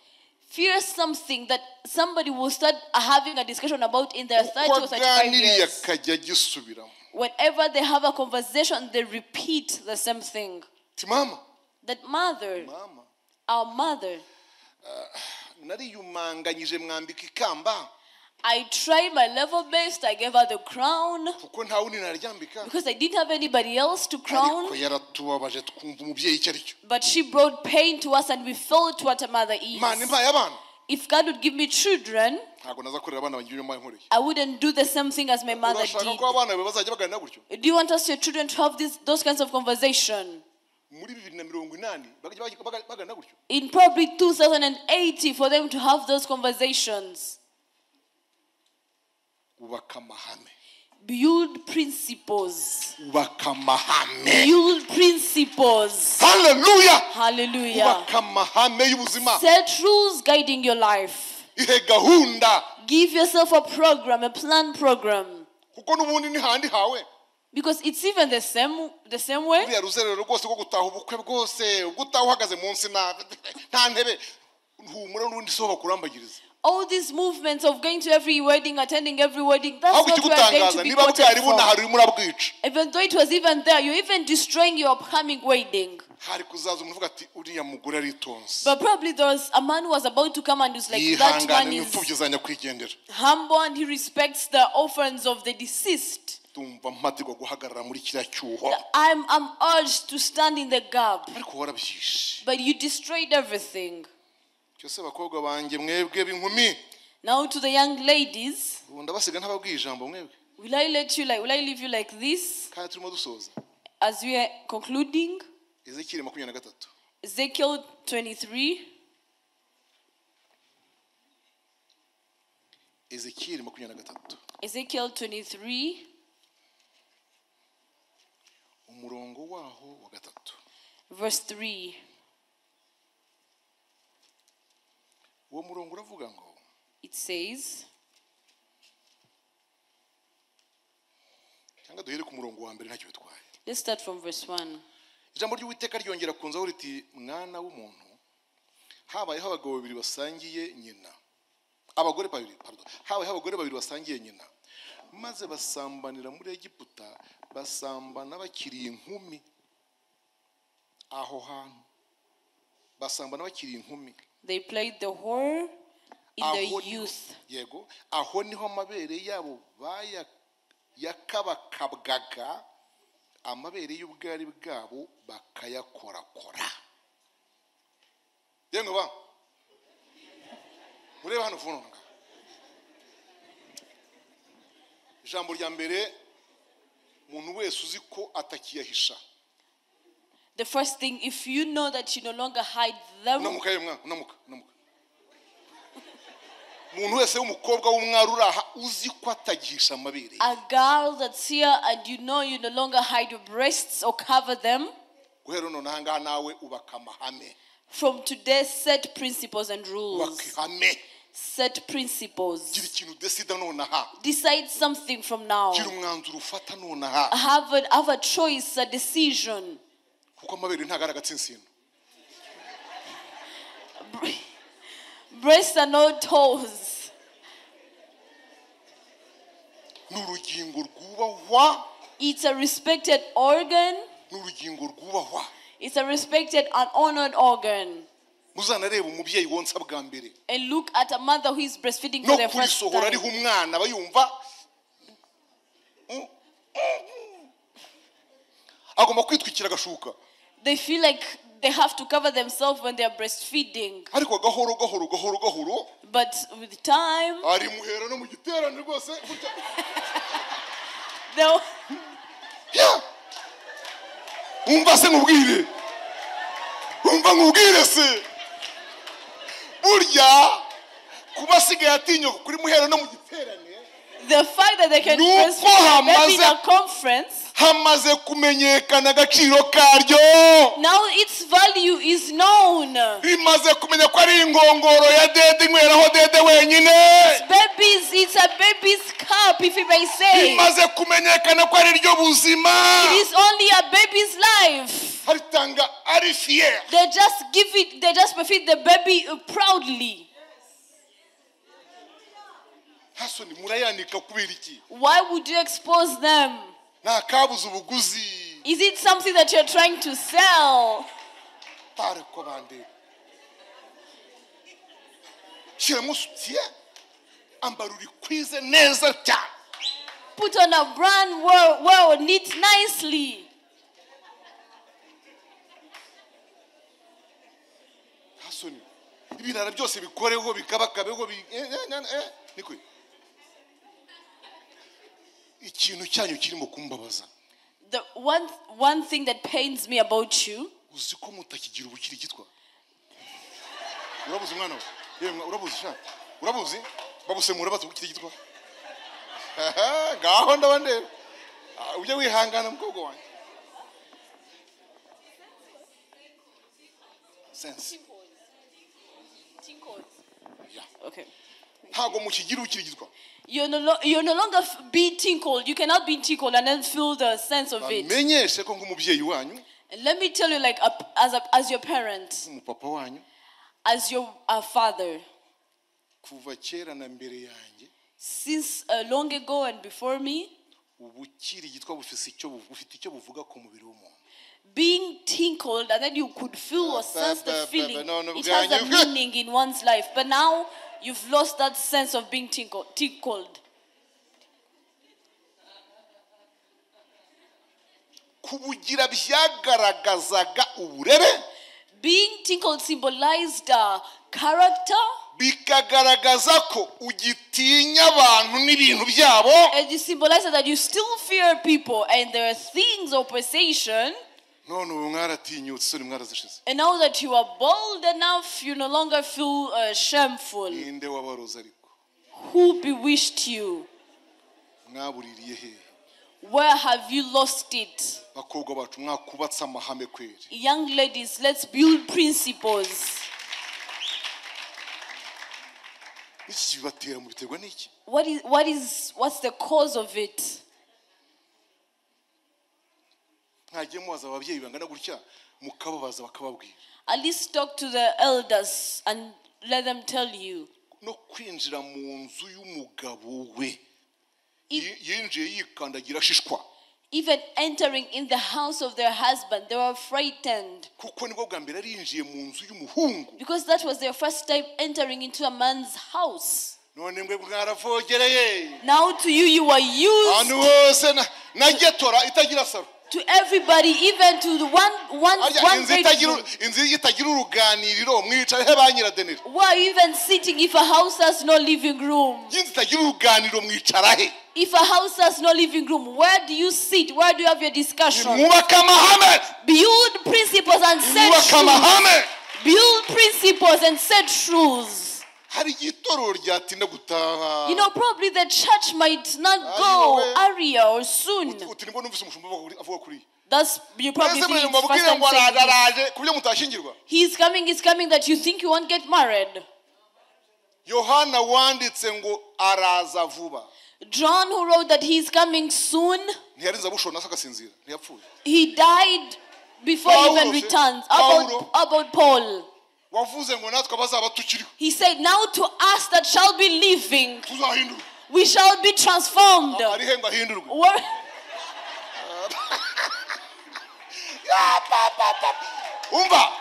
Fear something that somebody will start having a discussion about in their 30 or 35 Uko aganiriye years. akajya agisubiramo. Whenever they have a conversation, they repeat the same thing. Ati, mama. That mother, Mama. our mother. Nariyumanganyije mwambika ikamba. I tried my level best. I gave her the crown. Kuko nta wundi naryambika. Because I didn't have anybody else to crown. Ariko yaratubabaje twumva umubyeyi icyo aricyo. But she brought pain to us and we felt what a mother is. Imana impaye abana. If God would give me children, Ntabwo naza kurera abana banjye ibyo mbaye nkoreye. I wouldn't do the same thing as my mother Urashaka did. ko abana bawe bazajya baganira gutyo? Do you want us, your children, to have those kinds of conversation? Muri bibiri na mirongo inani, bakajya baganira gutyo? In probably 2080 for them to have those conversations. Ubaka amahame. Build principles. Ubaka amahame. Build principles. Hallelujah. Hallelujah. Ubaka amahame y'ubuzima. Set rules guiding your life. Ihe gahunda. Give yourself a program, a plan program. Kuko n'ubundi ni handi hawe. Because it's even the same way. Uriya ruzerero rwose rwo gutaha ubukwe bwose, ubwo utaha uhagaze munsi nta ntebe, humura n'ubundi si ho bakurambagiriza. All these movements of going to every wedding, attending every wedding, that's Ahubwo not where I'm going ikigutangaza, to be niba quoted bwari from. bunahari urimo urabwica. Even though it was even there, you're even destroying your upcoming wedding. Hari kuzaza umuntu uvuga ati uriya mugore aritonze. But probably there was a man who was about to come and was like, that Yihangane man is n'imfubyi za nyakwigendera. humble and he respects the orphans of the deceased. Ndumva mpatirwa guhagarara muri kiriya cyuho. I'm urged to stand in the gap. Ariko warabyishe. But you destroyed everything. Cyose bakobwa banjye mwebwe b'inkumi. Now to the young ladies. Ubu ndabasiga ntababwiye ijambo mwebwe. Will I let you like, will I leave you like this? Kandi turimo dusoza. As we are concluding. Ezekiel makumyabiri na gatatu. Ezekiel 23. Ezekiel makumyabiri na gatatu. Ezekiel 23. Umurongo waho wa gatatu. Verse 3. Uwo murongo uravuga ngo, It says, cyangwa duhere ku murongo wa mbere ntacyo bitwaye. Let's start from verse 1. Ijambo ry'Uwiteka ryongera kunzaho riti, mwana w'umuntu, Habayeho abagabo babiri basangiye nyina, abagore babiri, pardon, habayeho abagore babiri basangiye nyina, maze basambanira muri Egiputa, basambana bakiri inkumi. Aho hantu basambana bakiri inkumi. They played the whore in Aho their niho- youth. Yego, aho niho amabere yabo baya yakabakabwaga, amabere y'ubwari bwabo bakayakorakora. Yemwe ba, murebe hano vuno nga. Ijambo rya mbere, umuntu wese uzi ko atakiyahisha. The first thing, if you know that you no longer hide them, Unamuka ye mwana, unamuka, unamuka. Umuntu wese w'umukobwa w'umwari uri aha uzi ko atagihisha amabere ye. A girl that's here and you know you no longer hide your breasts or cover them, Guhera none aha ngaha nawe ubaka amahame. From today, set principles and rules. Ubaka ihame. Set principles. Gira ikintu udecida nonaha. Decide something from now. Gira umwanzuro ufata nonaha. Have a choice, a decision. Kuko amabere ntabwo ari agatsinsino. Breasts are not toes. Ni urugingo rwubahwa. It's a respected organ. Ni urugingo rwubahwa. It's a respected and honored organ. Muzanareba umubyeyi wonsa bwa mbere. And look at a mother who is breastfeeding for No their first kurisohora time. ariho umwana aba yumva. Agomba kwitwikira agashuka. They feel like they have to cover themselves when they are breastfeeding. Ariko gahoro gahoro gahoro gahoro. But with time, ari muhera no mu giterane rwose gutya. They'll Yeah. Umva se nkubwire. Umva nkubwire se. Burya kuba asigaye atinyuka kuri muhera no mu giterane. The fact that they can Nuko breastfeed their baby in a hamaze conference, hamaze kumenyekana agaciro karyo. Now its value is known. Rimaze kumenya ko ari ingongoro ya dede inyweraho dede wenyine. Babies, it's a baby's cup, if you may say. Rimaze kumenyekana ko ari ryo buzima. It is only a baby's life. Haritanga ari fier. They just give it, they just feed the baby proudly. Hasoni murayanika kubera iki? Why would you expose them? Nta kabuze ubuguzi. Is it something that you're trying to sell? Tareko bande. Shyiramo soutien. Ambara urikwize neza cyane. Put on a brand well knit nicely. Hasoni ibirara byose bikoreho bikabakabeho niko. Ikintu cyanyu kirimo kumbabaza. The one thing that pains me about you. Uzi ko mutakigira ubukiri gitwa. Urabuze umwana we. Yemwe urabuze sha. Urabuze? Babusemura bazi ubukiri gitwa. Ngaho ndabande. Ujye wihangana mukobwa wanjye. Sense. Yeah. Okay. Ntago mukigira ubukiri gitwa. You're no longer be tinkled. You cannot be tinkled and then feel the sense of it. Bamenyeshe ko ngumubyeyi wanyu. And let me tell you, as your parent, Umupapa wanyu, as your father, kuva kera na mbere yanjye, since long ago and before me, ubukiri gitwa bufise icyo bufite icyo buvuga ku mubiri w'umuntu. Being tinkled and then you could feel or sense the feeling. No, no, It has a bwanyu. meaning in one's life, but now you've lost that sense of being tinkled. Kubugira byagaragazaga uburere. Being tinkled symbolized character. Bikagaragaza ko ugitinya abantu n'ibintu byabo. And it symbolizes that you still fear people and their things or possession. None ubu mwaratinyutse, soni mwarazishize. And now that you are bold enough, you no longer feel shameful. Ninde wabaroze ariko? Who bewitched you? Mwabuririye hehe? Where have you lost it? Bakobwa bacu mwakubatse amahame kweri. Young ladies, let's build principles. Iki kibatera mu biterwa n'iki? What's the cause of it? Mwagiye mubaza ababyeyi bangana gutya mukababaza bakababwira. At least talk to the elders and let them tell you. No kwinjira mu nzu y'umugabo we yinjiye yikandagira ashishwa. Even entering in the house of their husband, they were frightened. Kuko nibwo bwa mbere arinjiye mu nzu y'umuhungu. Because that was their first time entering into a man's house. None mwe mwaravogereye. Now to you, you were used. Ahantu hose na getora itagira saro. To everybody, even to the one bedroom. Inzu itagira uruganiriro mwicaye he ba nyiradenera. Why are you even sitting if a house has no living room? Inzu itagira uruganiriro mwicara he? If a house has no living room, where do you sit? Where do you have your discussion? Mwubake amahame. Build principles and set truths. Build principles and set truths. Hari itorero ryatinda gutaha. You know, probably the church might not go earlier or soon. Uti nibwo numvise umushumba avuga kuri. That's you probably think it's first time saying this. He's coming that you think you won't get married. Yohana wanditse ngo araza vuba. John, who wrote that he's coming soon, Ntiyarinze abushona akasinzira, ntiyapfuye. He died before he even returns. About Paul. Wavuze ngo natwe abazaba tukiriho. He said, now to us that shall be living, we shall be transformed. Arihe ngo ahindurwe. Umva,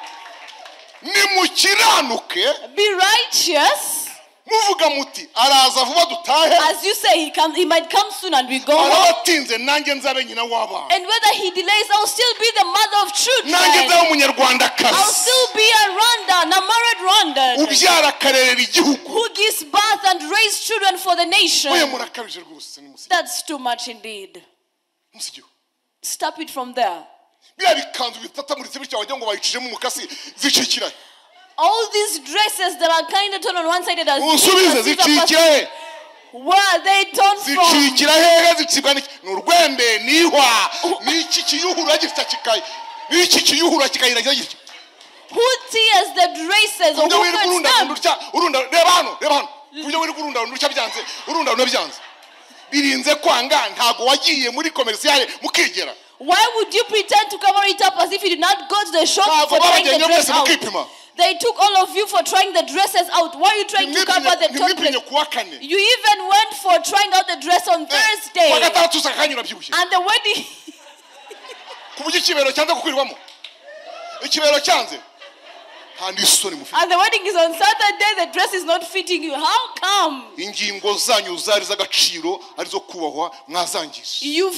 nimukiranuke. Be righteous. Muvuga muti araza vuba dutahe. As you say, he might come soon and we go home. Arabatinze nanjye nzabe nyina w'abana. And whether he delays, I'll still be the mother of children. Nanjye nzabe umunyarwandakazi. I'll still be a Rwandan, a married Rwandan. Ubyara akarerera igihugu. Who gives birth and raise children for the nation. Oya murakabije rwose nimusigeho. That's too much indeed. Musigeho. Stop it from there. Biriya bikanzu bitatamuritse bityo wagira ngo bayicijemo umukasi zicikira. All these dresses that are kind of torn on one side as Unsubize zicikira. Where are they torn from? Zicikira hehe zicibwa n'iki? Ni urwembe nihwa n'iki kiyuhura gifite kikayi n'iki kiyuhura kikayiragira gitya. Who tears the dresses or who cuts them? Urunda reba hano reba hano. Kubyo wiri kurunda urunda byanze urunda byanze. Birinze kwanga ntago wagiye muri commercial mukigera. Why would you pretend to cover it up as if you did not go to the shop for trying the dress out? They took all of you for trying the dresses out. Why are you trying to cover the top place? You even went for trying out the dress on Thursday. And the wedding. And the wedding is on Saturday. The dress is not fitting you. How come? You've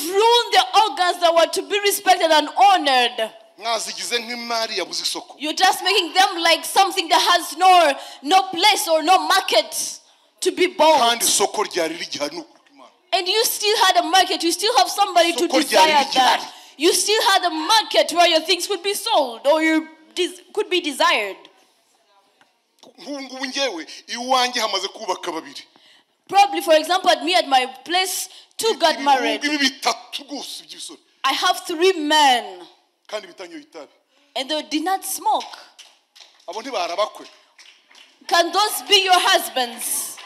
ruined the organs that were to be respected and honored. You're just making them like something that has no place or no market to be bought. And you still had a market. You still have somebody to desire that. You still had a market where your things could be sold or your could be desired. Probably, for example, at me at my place, two got married. I have 3 men. And they did not smoke. Can those be your husbands?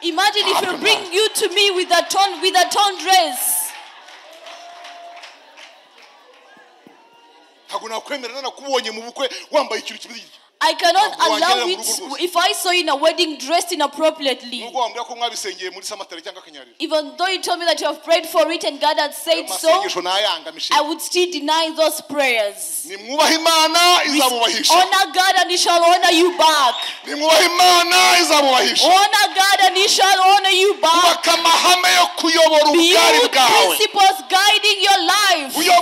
Imagine if you bring you to me with a torn dress. I cannot allow it if I saw you in a wedding dressed inappropriately. Even though you told me that you have prayed for it and God had said so, I would still deny those prayers. Honor God and He shall honor you back. Honor God and He shall honor you back. Build principles guiding your life. Build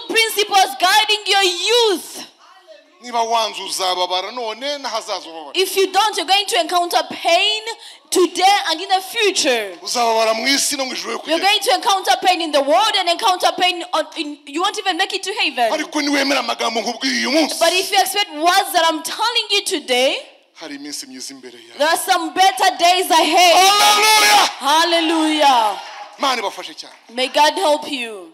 principles guiding your youth. If you don't, you're going to encounter pain today and in the future. You're going to encounter pain in the world and encounter pain you won't even make it to heaven. But if you expect words that I'm telling you today, there are some better days ahead. Hallelujah! Hallelujah. May God help you.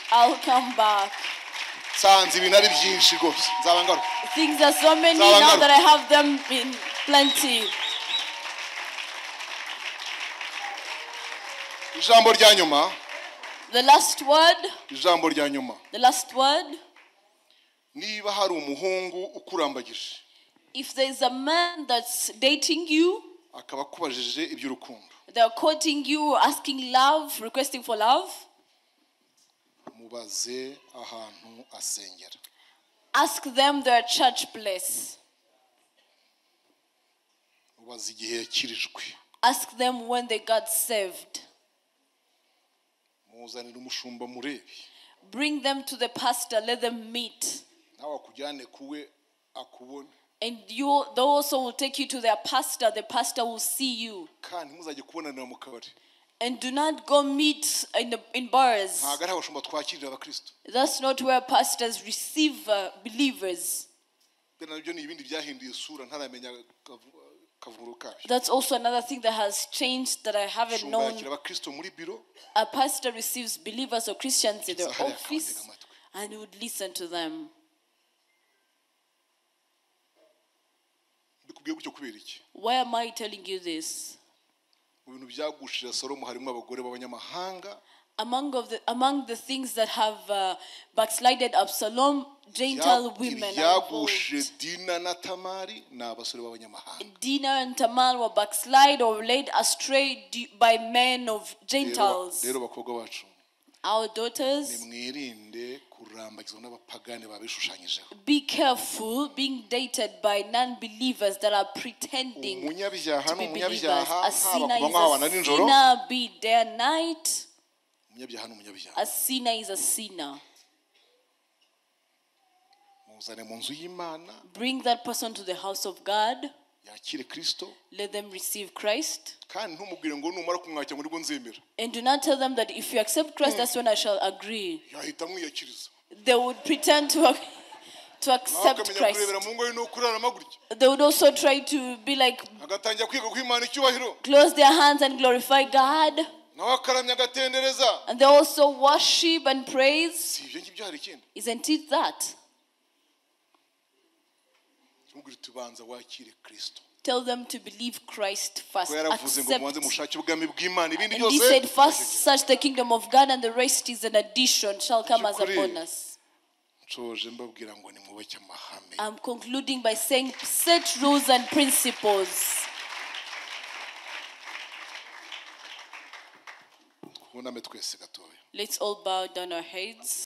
I'll come back. Nsanze ibintu ari byinshi rwose nzaba ngaruka. Things are so many now that I have them in plenty. Ijambo rya nyuma. The last word. Ijambo rya nyuma. The last word. Niba hari umuhungu ukurambagije. If there is a man that's dating you, akaba akubajije iby'urukundo. They are courting you, asking love, requesting for love. Mubaze ahantu asengera. Ask them their church place. Mubaze igihe yakirijwe. Ask them when they got saved. Muzanire umushumba murebe. Bring them to the pastor, let them meet. Nawe akujyane kuwe akubone. And you, they also will take you to their pastor. The pastor will see you. Kandi muzajye kubonanira mu kabari. And do not go meet in bars. Ntabwo ari abashumba twakirira abakristo. That's not where pastors receive believers. Nabyo ni ibindi byahinduye isura ntaramenya kavuro kabyo. That's also another thing that has changed that I haven't Umushumba known. yakira abakristo muri biro. A pastor receives believers or Christians in their Hariya office akabatega amatwi. and would listen to them. Mbikubwiye gutyo kubera iki? Why am I telling you this? Mu bintu byagushije Salomo harimo abagore b'abanyamahanga. Among the things that have backslided Absalom, Gentile women are Ibyagushije involved. Dina na Tamari ni abasore b'abanyamahanga. Dinah and Tamar were backslid or led astray by men of Gentiles. Rero bakobwa bacu, Our daughters, nimwirinde kurambagizwa n'abapagani babishushanyijeho. be careful being dated by non-believers that are pretending Umunyabyaha to be ni believers. umunyabyaha, A haba sinner ku manywa haba na is a nijoro. sinner, be it day and night. Umunyabyaha ni umunyabyaha. A sinner is a sinner. Muzane mu nzu y'Imana. Bring that person to the house of God. Yakire Kristo. Let them receive Christ. Kandi ntumubwire ngo numara kumwakira ngo nibwo nzemera. And do not tell them that if you accept Christ, that's when I shall agree. Yahita amwiyakiriza. They would pretend to accept Akamenya Christ. kurebera mu ngo ye no kurarama gutya. They would also try to be like, Agatangira kwiga guha Imana icyubahiro. close their hands and glorify God. Nawe akaramya agatendereza. And they also worship and praise. Si ibyo ngibyo hari ikindi. Isn't it that? Tumubwire uti banza wakire Kristo. Tell them to believe Christ first. Ko yaravuze ngo mubanze Accept. mushake ubwami bw'Imana ibindi And he byose. said, first search the kingdom of God and the rest is an addition, shall come as a By'ukuri, bonus. Nshoje mbabwira ngo nimwubake amahame. I'm concluding by saying set rules and principles. Twuname twese gatoya. Let's all bow down our heads.